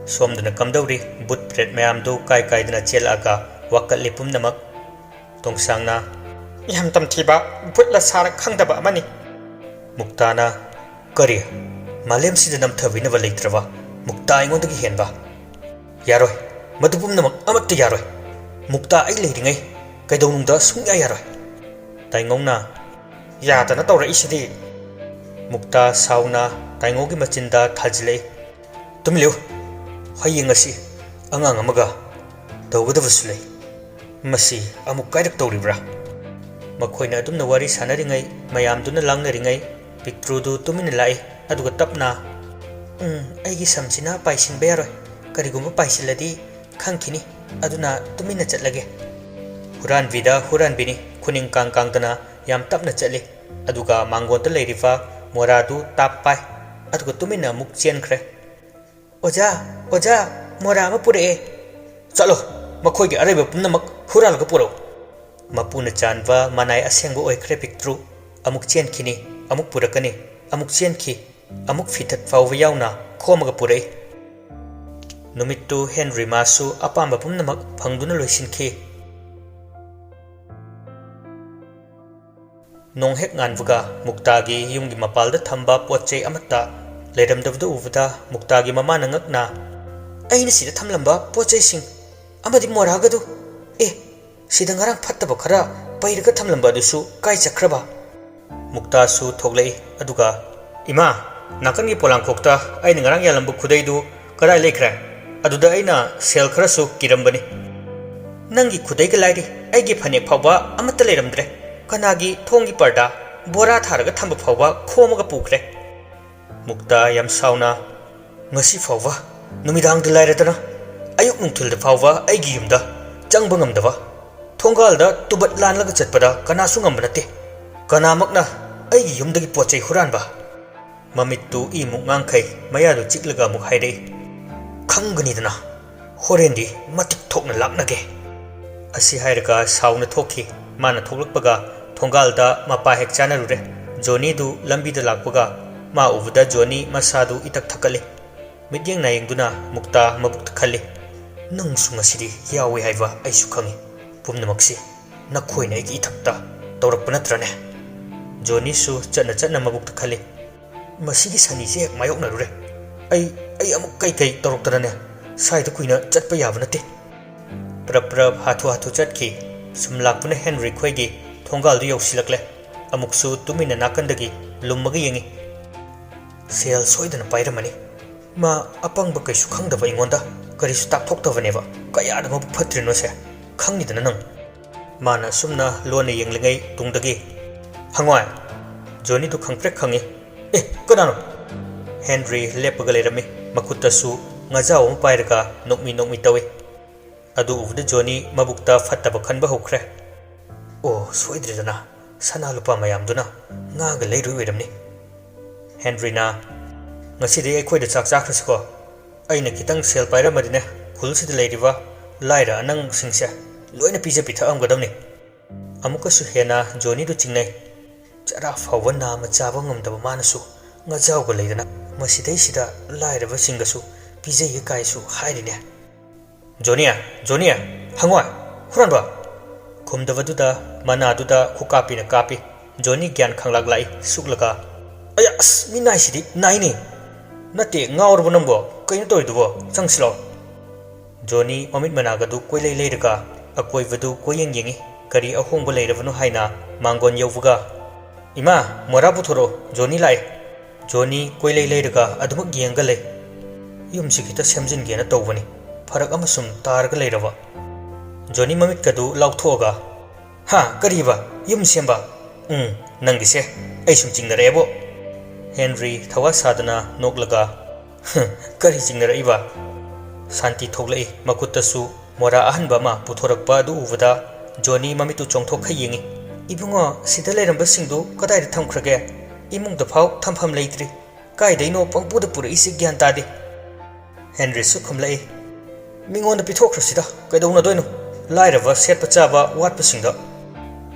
ꯁꯣꯝꯗꯅ ꯀꯝꯗꯧꯔꯤ? ꯕꯨꯠ ꯄ꯭ꯔꯦꯠ ꯃꯌꯥꯝꯗꯨ ꯀꯥꯏ ꯀꯥꯏꯗꯅ ꯆꯦꯜꯂꯛꯑꯒ ꯋꯥꯀꯠꯂꯤ ꯄꯨꯝꯅꯃꯛ꯫ ꯇꯣꯡꯁꯥꯡꯅ, "ꯌꯥꯝ ꯇꯝꯊꯤꯕ ꯕꯨꯠꯂ ꯁꯥꯔ ꯈꯪꯗꯕ ꯑꯃꯅꯤ"꯫ ꯃꯨꯛꯇꯥꯅ, "ꯀꯔꯤ? ꯃꯥꯂꯦꯝꯁꯤꯗ ꯅꯝꯊꯕꯤꯅꯕ ꯂꯩꯇ꯭ꯔꯕ ꯃꯨꯛꯇꯥ ꯑꯩꯉꯣꯟꯗꯒꯤ ꯍꯦꯟꯕ? ꯌꯥꯔꯣꯏ, ꯃꯗꯨ ꯄꯨꯝꯅꯃꯛ ꯑꯃꯠꯇ ꯌꯥꯔꯣꯏ꯫ ꯃꯨꯛꯇꯥ ꯑꯩ ꯂꯩꯔꯤꯉꯩ ꯀꯩꯗꯧꯅꯨꯡꯗ ꯁꯨꯡꯌꯥ ꯌꯥꯔꯣꯏ"꯫ ꯇꯥꯏꯉꯧꯅ, "ꯌꯥꯗꯅ ꯇꯧꯔꯛꯏꯁꯤꯗꯤ"꯫ ꯃꯨꯛꯇꯥ ꯁꯥꯎꯅ ꯇꯥꯏꯉꯧꯒꯤ ꯃꯆꯤꯟꯗ ꯊꯥꯖꯤꯜꯂꯛꯏ꯫ "ꯇꯨꯃꯤꯟ ꯂꯩꯌꯨ꯫ ꯍꯌꯦꯡ ꯑꯁꯤ ꯑꯉꯥꯡ ꯑꯃꯒ ꯇꯧꯒꯗꯕꯁꯨ ꯂꯩ꯫ ꯃꯁꯤ ꯑꯃꯨꯛ ꯀꯥꯏꯔꯛ ꯇꯧꯔꯤꯕ꯭ꯔꯥ?" ꯃꯈꯣꯏꯅ ꯑꯗꯨꯝꯅ ꯋꯥꯔꯤ ꯁꯥꯟꯅꯔꯤꯉꯩ, ꯃꯌꯥꯝꯗꯨꯅ ꯂꯥꯡꯅꯔꯤꯉꯩ, ꯄꯤꯛꯇ꯭ꯔꯨꯗꯨ ꯇꯨꯃꯤꯟꯅ ꯂꯥꯛꯏ, ꯑꯗꯨꯒ ꯇꯞꯅ, "ꯎꯝ, ꯑꯩꯒꯤ ꯁꯝꯁꯤꯅ ꯄꯥꯏꯁꯤꯟꯕ ꯌꯥꯔꯣꯏ꯫ ꯀꯔꯤꯒꯨꯝꯕ ꯄꯥꯏꯁꯤꯜꯂꯗꯤ ꯈꯪꯈꯤꯅꯤ꯫ ꯑꯗꯨꯅ ꯇꯨꯃꯤꯟꯅ ꯆꯠꯂꯒꯦ"꯫ ꯍꯨꯔꯥꯟꯕꯤꯗ ꯍꯨꯔꯥꯟꯕꯤꯅꯤ, ꯈꯨꯅꯤꯡ ꯀꯥꯡ ꯀꯥꯡꯗꯅ ꯌꯥꯝ ꯇꯞꯅ ꯆꯠꯂꯤ꯫ ꯑꯗꯨꯒ ꯃꯥꯡꯒꯣꯟꯗ ꯂꯩꯔꯤꯕ ꯃꯣꯔꯥꯗꯨ ꯇꯥꯞ ꯄꯥꯏ, ꯑꯗꯨꯒ ꯇꯨꯃꯤꯟꯅ ꯑꯃꯨꯛ ꯆꯦꯟꯈ꯭ꯔꯦ꯫ "ꯑꯣꯖꯥ, ꯑꯣꯖꯥ, ꯃꯣꯔꯥ ꯑꯃ ꯄꯨꯔꯛꯑꯦ"꯫ "ꯆꯠꯂꯣ, ꯃꯈꯣꯏꯒꯤ ꯑꯔꯩꯕ ꯄꯨꯝꯅꯃꯛ ꯍꯨꯔꯥꯜꯂꯒ ꯄꯨꯔꯛꯎ"꯫ ꯃꯄꯨꯅ ꯆꯥꯟꯕ ꯃꯅꯥꯏ ꯑꯁꯦꯡꯕ ꯑꯣꯏꯈ꯭ꯔꯦ ꯄꯤꯛꯇ꯭ꯔꯨ꯫ ꯑꯃꯨꯛ ꯆꯦꯟꯈꯤꯅꯤ, ꯑꯃꯨꯛ ꯄꯨꯔꯛꯀꯅꯤ, ꯑꯃꯨꯛ ꯆꯦꯟꯈꯤ, ꯑꯃꯨꯛ ꯐꯤꯊꯠ ꯐꯥꯎꯕ ꯌꯥꯎꯅ ꯈꯣꯝꯃꯒ ꯄꯨꯔꯛꯏ꯫ ꯅꯨꯃꯤꯠꯇꯨ ꯍꯦꯟꯔꯤ ꯃꯥꯁꯨ ꯑꯄꯥꯝꯕ ꯄꯨꯝꯅꯃꯛ ꯐꯪꯗꯨꯅ ꯂꯣꯏꯁꯤꯟꯈꯤ꯫ ꯅꯣꯡ ꯍꯦꯛ ꯉꯥꯟꯕꯒ ꯃꯨꯛꯇꯥꯒꯤ ꯌꯨꯝꯒꯤ ꯃꯄꯥꯜꯗ ꯊꯝꯕ ꯄꯣꯠ ꯆꯩ ꯑꯃꯠꯇ ꯂꯩꯔꯝꯗꯕꯗꯨ ꯎꯕꯗ ꯃꯨꯛꯇꯥꯒꯤ ꯃꯃꯥꯅ ꯉꯛꯅ, "ꯑꯩꯅ ꯁꯤꯗ ꯊꯝꯂꯝꯕ ꯄꯣꯠ ꯆꯩꯁꯤꯡ ꯑꯃꯗꯤ ꯃꯣꯔꯥꯒꯗꯨ, ꯑꯦ, ꯁꯤꯗ ꯉꯔꯥꯡ ꯐꯠꯇꯕ ꯈꯔ ꯄꯩꯔꯒ ꯊꯝꯂꯝꯕ ꯑꯗꯨꯁꯨ ꯀꯥꯏ ꯆꯠꯈ꯭ꯔꯕ?" ꯃꯨꯛꯇꯥꯁꯨ ꯊꯣꯛꯂꯛꯏ, ꯑꯗꯨꯒ, "ꯏꯃꯥ, ꯅꯥꯀꯟꯒꯤ ꯄꯣꯂꯥꯡꯈꯣꯛꯇ ꯑꯩꯅ ꯉꯔꯥꯡ ꯌꯥꯜꯂꯝꯕ ꯈꯨꯗꯩꯗꯨ ꯀꯗꯥꯏ ꯂꯩꯈ꯭ꯔꯦ? ꯑꯗꯨꯗ ꯑꯩꯅ ꯁꯦꯜ ꯈꯔꯁꯨ ꯀꯤꯔꯝꯕꯅꯤ"꯫ "ꯅꯪꯒꯤ ꯈꯨꯗꯩꯒ ꯂꯥꯏꯔꯤ, ꯑꯩꯒꯤ ꯐꯅꯦꯛ ꯐꯥꯎꯕ ꯑꯃꯠꯇ ꯂꯩꯔꯝꯗ꯭ꯔꯦ꯫ ꯀꯅꯥꯒꯤ ꯊꯣꯡꯒꯤ ꯄꯔꯗꯥ?" ꯕꯣꯔꯥ ꯊꯥꯔꯒ ꯊꯝꯕ ꯐꯥꯎꯕ ꯈꯣꯝꯃꯒ ꯄꯨꯈ꯭ꯔꯦ꯫ ꯃꯨꯛꯇꯥ ꯌꯥꯝ ꯁꯥꯎꯅ, "ꯉꯁꯤ ꯐꯥꯎꯕ, ꯅꯨꯃꯤꯗꯥꯡꯗ ꯂꯥꯏꯔꯗꯅ, ꯑꯌꯨꯛ ꯅꯨꯡꯊꯤꯜꯗ ꯐꯥꯎꯕ ꯑꯩꯒꯤ ꯌꯨꯝꯗ ꯆꯪꯕ ꯉꯝꯗꯕ, ꯊꯣꯡꯒꯥꯜꯗ ꯇꯨꯕꯠ ꯂꯥꯟꯂꯒ ꯆꯠꯄꯗ ꯀꯅꯥꯁꯨ ꯉꯝꯕ ꯅꯠꯇꯦ꯫ ꯀꯅꯥꯃꯛꯅ ꯑꯩꯒꯤ ꯌꯨꯝꯗꯒꯤ ꯄꯣꯠ ꯆꯩ ꯍꯨꯔꯥꯟꯕ?" ꯃꯃꯤꯠꯇꯨ ꯏꯃꯨꯛ ꯉꯥꯡꯈꯩ, ꯃꯌꯥꯗꯨ ꯆꯤꯛꯂꯒ ꯑꯃꯨꯛ ꯍꯥꯏꯔꯛꯏ, "ꯈꯪꯒꯅꯤꯗꯅ, ꯍꯣꯔꯦꯟꯗꯤ ꯃꯇꯤꯛ ꯊꯣꯛꯅ ꯂꯥꯛꯅꯒꯦ꯫" ꯑꯁꯤ ꯍꯥꯏꯔꯒ ꯁꯥꯎꯅ ꯊꯣꯛꯈꯤ꯫ ꯃꯥꯅ ꯊꯣꯛꯂꯛꯄꯒ ꯊꯣꯡꯒꯥꯜꯗ ꯃꯄꯥ ꯍꯦꯛ ꯆꯥꯅꯔꯨꯔꯦ꯫ ꯖꯣꯅꯤꯗꯨ ꯂꯝꯕꯤꯗ ꯂꯥꯛꯄꯒ ꯃꯥ ꯎꯕꯗ ꯖꯣꯅꯤ ꯃꯁꯥꯗꯨ ꯏꯇꯛ ꯊꯛꯀꯠꯂꯤ꯫ ꯃꯤꯠꯌꯦꯡ ꯅꯥꯌꯦꯡꯗꯨꯅ ꯃꯨꯛꯇꯥ ꯃꯕꯨꯛꯇ ꯈꯜꯂꯤ, "ꯅꯪꯁꯨ ꯉꯁꯤꯗꯤ ꯌꯥꯎꯏ ꯍꯥꯏꯕ ꯑꯩꯁꯨ ꯈꯪꯏ꯫ ꯄꯨꯝꯅꯃꯛꯁꯤ ꯅꯈꯣꯏꯅ ꯑꯩꯒꯤ ꯏꯊꯛꯇ ꯇꯧꯔꯛꯄ ꯅꯠꯇ꯭ꯔꯅꯦ?" ꯖꯣꯅꯤꯁꯨ ꯆꯠꯅ ꯆꯠꯅ ꯃꯕꯨꯛꯇ ꯈꯜꯂꯤ, "ꯃꯁꯤꯒꯤ ꯁꯅꯤꯁꯦ ꯍꯦꯛ ꯃꯥꯌꯣꯛꯅꯔꯨꯔꯦ꯫ ꯑꯩ, ꯑꯩ ꯑꯃꯨꯛ ꯀꯩꯀꯩ ꯇꯧꯔꯛꯇꯅꯅꯦ? ꯁ꯭ꯋꯥꯏꯗ ꯀꯨꯏꯅ ꯆꯠꯄ ꯌꯥꯕ ꯅꯠꯇꯦ꯫" ꯄ꯭ꯔꯞ ꯄ꯭ꯔꯞ ꯍꯥꯊꯨ ꯍꯥꯊꯨ ꯆꯠꯈꯤ꯫ ꯁꯨꯝ ꯂꯥꯛꯄꯅ ꯍꯦꯟꯔꯤ ꯈꯣꯏꯒꯤ ꯊꯣꯡꯒꯥꯜꯗꯨ ꯌꯧꯁꯤꯜꯂꯛꯂꯦ꯫ ꯑꯃꯨꯛꯁꯨ ꯇꯨꯃꯤꯟꯅ ꯅꯥꯀꯟꯗꯒꯤ ꯂꯨꯝꯃꯒ ꯌꯦꯡꯉꯤ꯫ "ꯁꯦꯜ ꯁꯣꯏꯗꯅ ꯄꯥꯏꯔꯝꯃꯅꯤ꯫ ꯃꯥ ꯑꯄꯪꯕ ꯀꯩꯁꯨ ꯈꯪꯗꯕ ꯑꯩꯉꯣꯟꯗ ꯀꯔꯤꯁꯨ ꯇꯥꯛꯊꯣꯛꯇꯕꯅꯦꯕ꯫ ꯀꯌꯥꯗ ꯃꯕꯨꯛ ꯐꯠꯇ꯭ꯔꯤꯅꯣꯁꯦ? ꯈꯪꯉꯤꯗꯅ ꯅꯪ꯫" ꯃꯥꯅ ꯑꯁꯨꯝꯅ ꯂꯣꯟꯅ ꯌꯦꯡꯂꯤꯉꯩ ꯇꯨꯡꯗꯒꯤ, "ꯍꯪꯉꯣꯏ!" ꯖꯣꯅꯤꯗꯨ ꯈꯪꯄ꯭ꯔꯦꯛ ꯈꯪꯉꯤ꯫ "ꯑꯦ, ꯀꯅꯥꯅꯣ?" ꯍꯦꯟꯔꯤ ꯂꯦꯞꯄꯒ ꯂꯩꯔꯝꯃꯤ꯫ ꯃꯈꯨꯠꯇꯁꯨ ꯉꯥꯖꯥꯎ ꯑꯃ ꯄꯥꯏꯔꯒ ꯅꯣꯛꯃꯤ ꯅꯣꯛꯃꯤ ꯇꯧꯏ꯫ ꯑꯗꯨ ꯎꯕꯗ ꯖꯣꯅꯤ ꯃꯕꯨꯛꯇ ꯐꯠꯇꯕ ꯈꯟꯕ ꯍꯧꯈ꯭ꯔꯦ꯫ "ꯑꯣ, ꯁꯣꯏꯗ꯭ꯔꯦꯗꯅ, ꯁꯅꯥ ꯂꯨꯄꯥ ꯃꯌꯥꯝꯗꯨꯅ ꯉꯥꯒ ꯂꯩꯔꯨꯏ ꯑꯣꯏꯔꯝꯅꯤ꯫" ꯍꯦꯟꯔꯤꯅ, "ꯉꯁꯤꯗꯤ ꯑꯩꯈꯣꯏꯗ ꯆꯥꯛ ꯆꯥꯈ꯭ꯔꯁꯤꯀꯣ꯫ ꯑꯩꯅ ꯈꯤꯇꯪ ꯁꯦꯜ ꯄꯥꯏꯔꯝꯃꯗꯤꯅꯦ, ꯈꯨꯜꯁꯤꯗ ꯂꯩꯔꯤꯕ ꯂꯥꯏꯔ ꯑꯅꯪꯁꯤꯡꯁꯦ ꯂꯣꯏꯅ ꯄꯤꯖ ꯄꯤꯊꯛꯑꯝꯒꯗꯕꯅꯤ꯫" ꯑꯃꯨꯛꯀꯁꯨ ꯍꯦꯟꯅ ꯖꯣꯅꯤꯗꯨ ꯆꯤꯡꯅꯩ꯫ ꯆꯔꯥ ꯐꯥꯎꯕ ꯅꯥꯝꯃ ꯆꯥꯕ ꯉꯝꯗꯕ ꯃꯥꯅꯁꯨ ꯉꯥꯖꯥꯎꯒ ꯂꯩꯗꯅ ꯃꯁꯤꯗꯩꯁꯤꯗ ꯂꯥꯏꯔꯕꯁꯤꯡꯒꯁꯨ ꯄꯤꯖꯩꯌꯦ ꯀꯥꯏꯁꯨ ꯍꯥꯏꯔꯤꯅꯦ꯫ "ꯖꯣꯅꯤ, ꯖꯣꯅꯤ, ꯍꯪꯉꯣꯏ, ꯍꯨꯔꯥꯟꯕ!" ꯈꯨꯝꯗꯕꯗꯨꯗ ꯃꯅꯥꯗꯨꯗ ꯈꯨꯀꯥꯞꯄꯤꯅ ꯀꯥꯞꯄꯤ꯫ ꯖꯣꯅꯤ ꯒ꯭ꯌꯥꯟ ꯈꯪꯂꯥꯛ ꯂꯥꯛꯏ, ꯁꯨꯛꯂꯒ, "ꯑꯌꯥ, ꯑꯁ, ꯃꯤ ꯅꯥꯏꯁꯤꯗꯤ ꯅꯥꯏꯅꯦ!" "ꯅꯠꯇꯦ, ꯉꯥꯎꯔꯕꯣ ꯅꯪꯕꯣ? ꯀꯩꯅꯣ ꯇꯧꯔꯤꯗꯨꯕꯣ? ꯆꯪꯁꯤꯜꯂꯣ꯫" ꯖꯣꯅꯤ ꯃꯃꯤꯠ ꯃꯅꯥꯒꯗꯨ ꯀꯣꯏꯂꯩ ꯂꯩꯔꯒ ꯑꯀꯣꯏꯕꯗꯨ ꯀꯣꯏꯌꯦꯡ ꯌꯦꯡꯉꯤ꯫ ꯀꯔꯤ ꯑꯍꯣꯡꯕ ꯂꯩꯔꯕꯅꯣ ꯍꯥꯏꯅ ꯃꯥꯡꯒꯣꯟ ꯌꯧꯕꯒ, "ꯏꯃꯥ, ꯃꯣꯔꯥ ꯄꯨꯊꯣꯔꯛꯑꯣ, ꯖꯣꯅꯤ ꯂꯥꯛꯑꯦ꯫" ꯖꯣꯅꯤ ꯀꯣꯏꯂꯩ ꯂꯩꯔꯒ ꯑꯗꯨꯃꯛ ꯌꯦꯡꯒ ꯂꯩ꯫ "ꯌꯨꯝꯁꯤ ꯈꯤꯇ ꯁꯦꯝꯖꯤꯟꯒꯦꯅ ꯇꯧꯕꯅꯤ, ꯐꯔꯛ ꯑꯃ ꯁꯨꯝ ꯇꯥꯔꯒ ꯂꯩꯔꯕ꯫" ꯖꯣꯅꯤ ꯃꯃꯤꯠꯀꯗꯨ ꯂꯥꯎꯊꯣꯛꯑꯒ, "ꯍꯥ, ꯀꯔꯤꯕ? ꯌꯨꯝ ꯁꯦꯝꯕ? ꯎꯝ, "ꯅꯪꯒꯤꯁꯦ ꯑꯩ ꯁꯨꯝ ꯆꯤꯡꯅꯔꯛꯑꯦꯕꯣ꯫" ꯍꯦꯟꯔꯤ ꯊꯋꯥ ꯁꯥꯗꯅ ꯅꯣꯛꯂꯒ, "ꯍ, ꯀꯔꯤ ꯆꯤꯡꯅꯔꯛꯏꯕ?" ꯁꯥꯟꯇꯤ ꯊꯣꯛꯂꯛꯏ, ꯃꯈꯨꯠꯇꯁꯨ ꯃꯣꯔꯥ ꯑꯍꯟꯕ ꯑꯃ ꯄꯨꯊꯣꯔꯛꯄ ꯑꯗꯨ ꯎꯕꯗ ꯖꯣꯅꯤ ꯃꯃꯤꯠꯇꯨ ꯆꯣꯡꯊꯣꯛꯈ ꯌꯦꯡꯉꯤ꯫ "ꯏꯕꯨꯡꯉꯣ, ꯁꯤꯗ ꯂꯩꯔꯝꯕꯁꯤꯡꯗꯨ ꯀꯗꯥꯏꯗ ꯊꯝꯈ꯭ꯔꯒꯦ? ꯏꯃꯨꯡꯗꯐꯥꯎ ꯊꯝꯐꯝ ꯂꯩꯇ꯭ꯔꯤ꯫ ꯀꯥꯏꯗꯩꯅꯣ ꯄꯪꯄꯨꯗ ꯄꯨꯔꯛꯏꯁꯤ ꯒ꯭ꯌꯥꯟ ꯇꯥꯗꯦ꯫" ꯍꯦꯟꯔꯤꯁꯨ ꯈꯨꯝꯂꯛꯏ, "ꯃꯤꯉꯣꯟꯗ ꯄꯤꯊꯣꯛꯈ꯭ꯔꯁꯤꯗ, ꯀꯩꯗꯧꯅꯗꯣꯏꯅꯣ? ꯂꯥꯏꯔꯕ ꯁꯦꯠꯄ ꯆꯥꯕ ꯋꯥꯠꯄꯁꯤꯡꯗ꯫"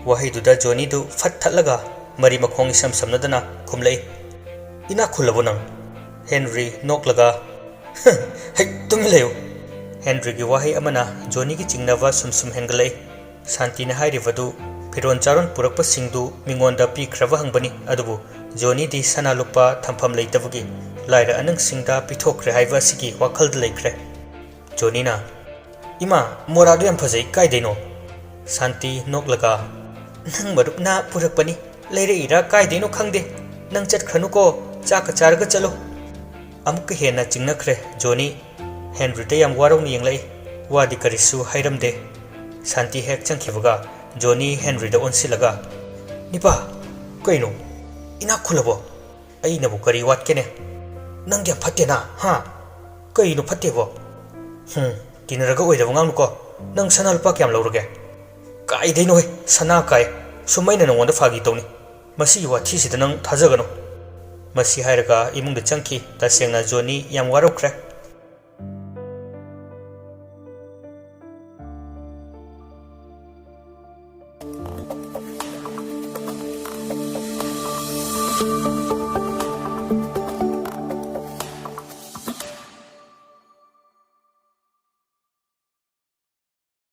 ꯋꯥꯍꯩꯗꯨꯗ ꯖꯣꯅꯤꯗꯨ ꯐꯠ ꯊꯠꯂꯒ ꯃꯔꯤ ꯃꯈꯣꯡ ꯏꯁꯝ ꯁꯝꯅꯗꯅ ꯈꯨꯝꯂꯛꯏ, "ꯏꯅꯥꯛ ꯈꯨꯜꯂꯕꯣ ꯅꯪ?" ꯍꯦꯟꯔꯤ ꯅꯣꯛꯂꯒ, "ꯍꯩ, ꯇꯨꯃꯤꯟ ꯂꯩꯌꯨ!" ꯍꯦꯟꯔꯤꯒꯤ ꯋꯥꯍꯩ ꯑꯃꯅ ꯖꯣꯅꯤꯒꯤ ꯆꯤꯡꯅꯕ ꯁꯨꯝ ꯁꯨꯝ ꯍꯦꯟꯒꯠꯂꯛꯏ꯫ ꯁꯥꯟꯇꯤꯅ ꯍꯥꯏꯔꯤꯕꯗꯨ ꯐꯤꯔꯣꯟ ꯆꯥꯔꯣꯟ ꯄꯨꯔꯛꯄꯁꯤꯡꯗꯨ ꯃꯤꯉꯣꯟꯗ ꯄꯤꯈ꯭ꯔꯕ ꯍꯪꯕꯅꯤ, ꯑꯗꯨꯕꯨ ꯖꯣꯅꯤꯗꯤ ꯁꯅꯥ ꯂꯨꯄꯥ ꯊꯝꯐꯝ ꯂꯩꯇꯕꯒꯤ ꯂꯥꯏꯔ ꯑꯅꯪꯁꯤꯡꯗ ꯄꯤꯊꯣꯛꯈ꯭ꯔꯦ ꯍꯥꯏꯕ ꯑꯁꯤꯒꯤ ꯋꯥꯈꯜꯗ ꯂꯩꯈ꯭ꯔꯦ꯫ ꯖꯣꯅꯤꯅ, "ꯏꯃꯥ, ꯃꯣꯔꯥꯗꯨ ꯌꯥꯝ ꯐꯖꯩ, ꯀꯥꯏꯗꯩꯅꯣ?" ꯁꯥꯟꯇꯤ ꯅꯣꯛꯂꯒ, "ꯅꯪ ꯃꯔꯨꯞꯅ ꯄꯨꯔꯛꯄꯅꯤ, ꯂꯩꯔꯛꯏꯔꯥ ꯀꯥꯏꯗꯩꯅꯣ ꯈꯪꯗꯦ꯫ ꯅꯪ ꯆꯠꯈ꯭ꯔꯅꯨꯀꯣ, ꯆꯥꯛꯀ ꯆꯥꯔꯒ ꯆꯠꯂꯨ꯫" ꯑꯃꯨꯛꯀ ꯍꯦꯟꯅ ꯆꯤꯡꯅꯈ꯭ꯔꯦ ꯖꯣꯅꯤ꯫ ꯍꯦꯟꯔꯤꯗ ꯌꯥꯝ ꯋꯥꯔꯧꯅ ꯌꯦꯡꯂꯛꯏ꯫ ꯋꯥꯗꯤ ꯀꯔꯤꯁꯨ ꯍꯥꯏꯔꯝꯗꯦ꯫ ꯁꯥꯟꯇꯤ ꯍꯦꯛ ꯆꯪꯈꯤꯕꯒ ꯖꯣꯅꯤ ꯍꯦꯟꯔꯤꯗ ꯑꯣꯟꯁꯤꯜꯂꯒ, "ꯅꯤꯄꯥ, ꯀꯩꯅꯣ? ꯏꯅꯥꯛ ꯈꯨꯜꯂꯕꯣ? ꯑꯩꯅꯕꯨ ꯀꯔꯤ ꯋꯥꯠꯀꯦꯅꯦ? ꯅꯪꯗꯤ ꯌꯥꯝ ꯐꯠꯇꯦꯅ, ꯍꯥ? ꯀꯩꯅꯣ ꯐꯠꯇꯦꯕꯣ? ꯍꯨꯝ, ꯇꯤꯟꯅꯔꯒ ꯑꯣꯏꯗꯕ ꯉꯥꯡꯅꯨꯀꯣ꯫ ꯅꯪ ꯁꯅꯥ ꯂꯨꯄꯥ ꯀꯌꯥꯝ ꯂꯧꯔꯒꯦ?" "ꯀꯥꯏꯗꯩꯅꯣꯍꯦ, ꯁꯅꯥ ꯀꯥꯏ꯫ ꯁꯨꯝ ꯑꯩꯅ ꯅꯉꯣꯟꯗ ꯐꯥꯒꯤ ꯇꯧꯅꯤ꯫ ꯃꯁꯤꯒꯤ ꯋꯥꯊꯤꯁꯤꯗ ꯅꯪ ꯊꯥꯖꯒꯅꯨ꯫" ꯃꯁꯤ ꯍꯥꯏꯔꯒ ꯏꯃꯨꯡꯗ ꯆꯪꯈꯤ꯫ ꯇꯁꯦꯡꯅ ꯖꯣꯅꯤ ꯌꯥꯝ ꯋꯥꯔꯧꯈ꯭ꯔꯦ꯫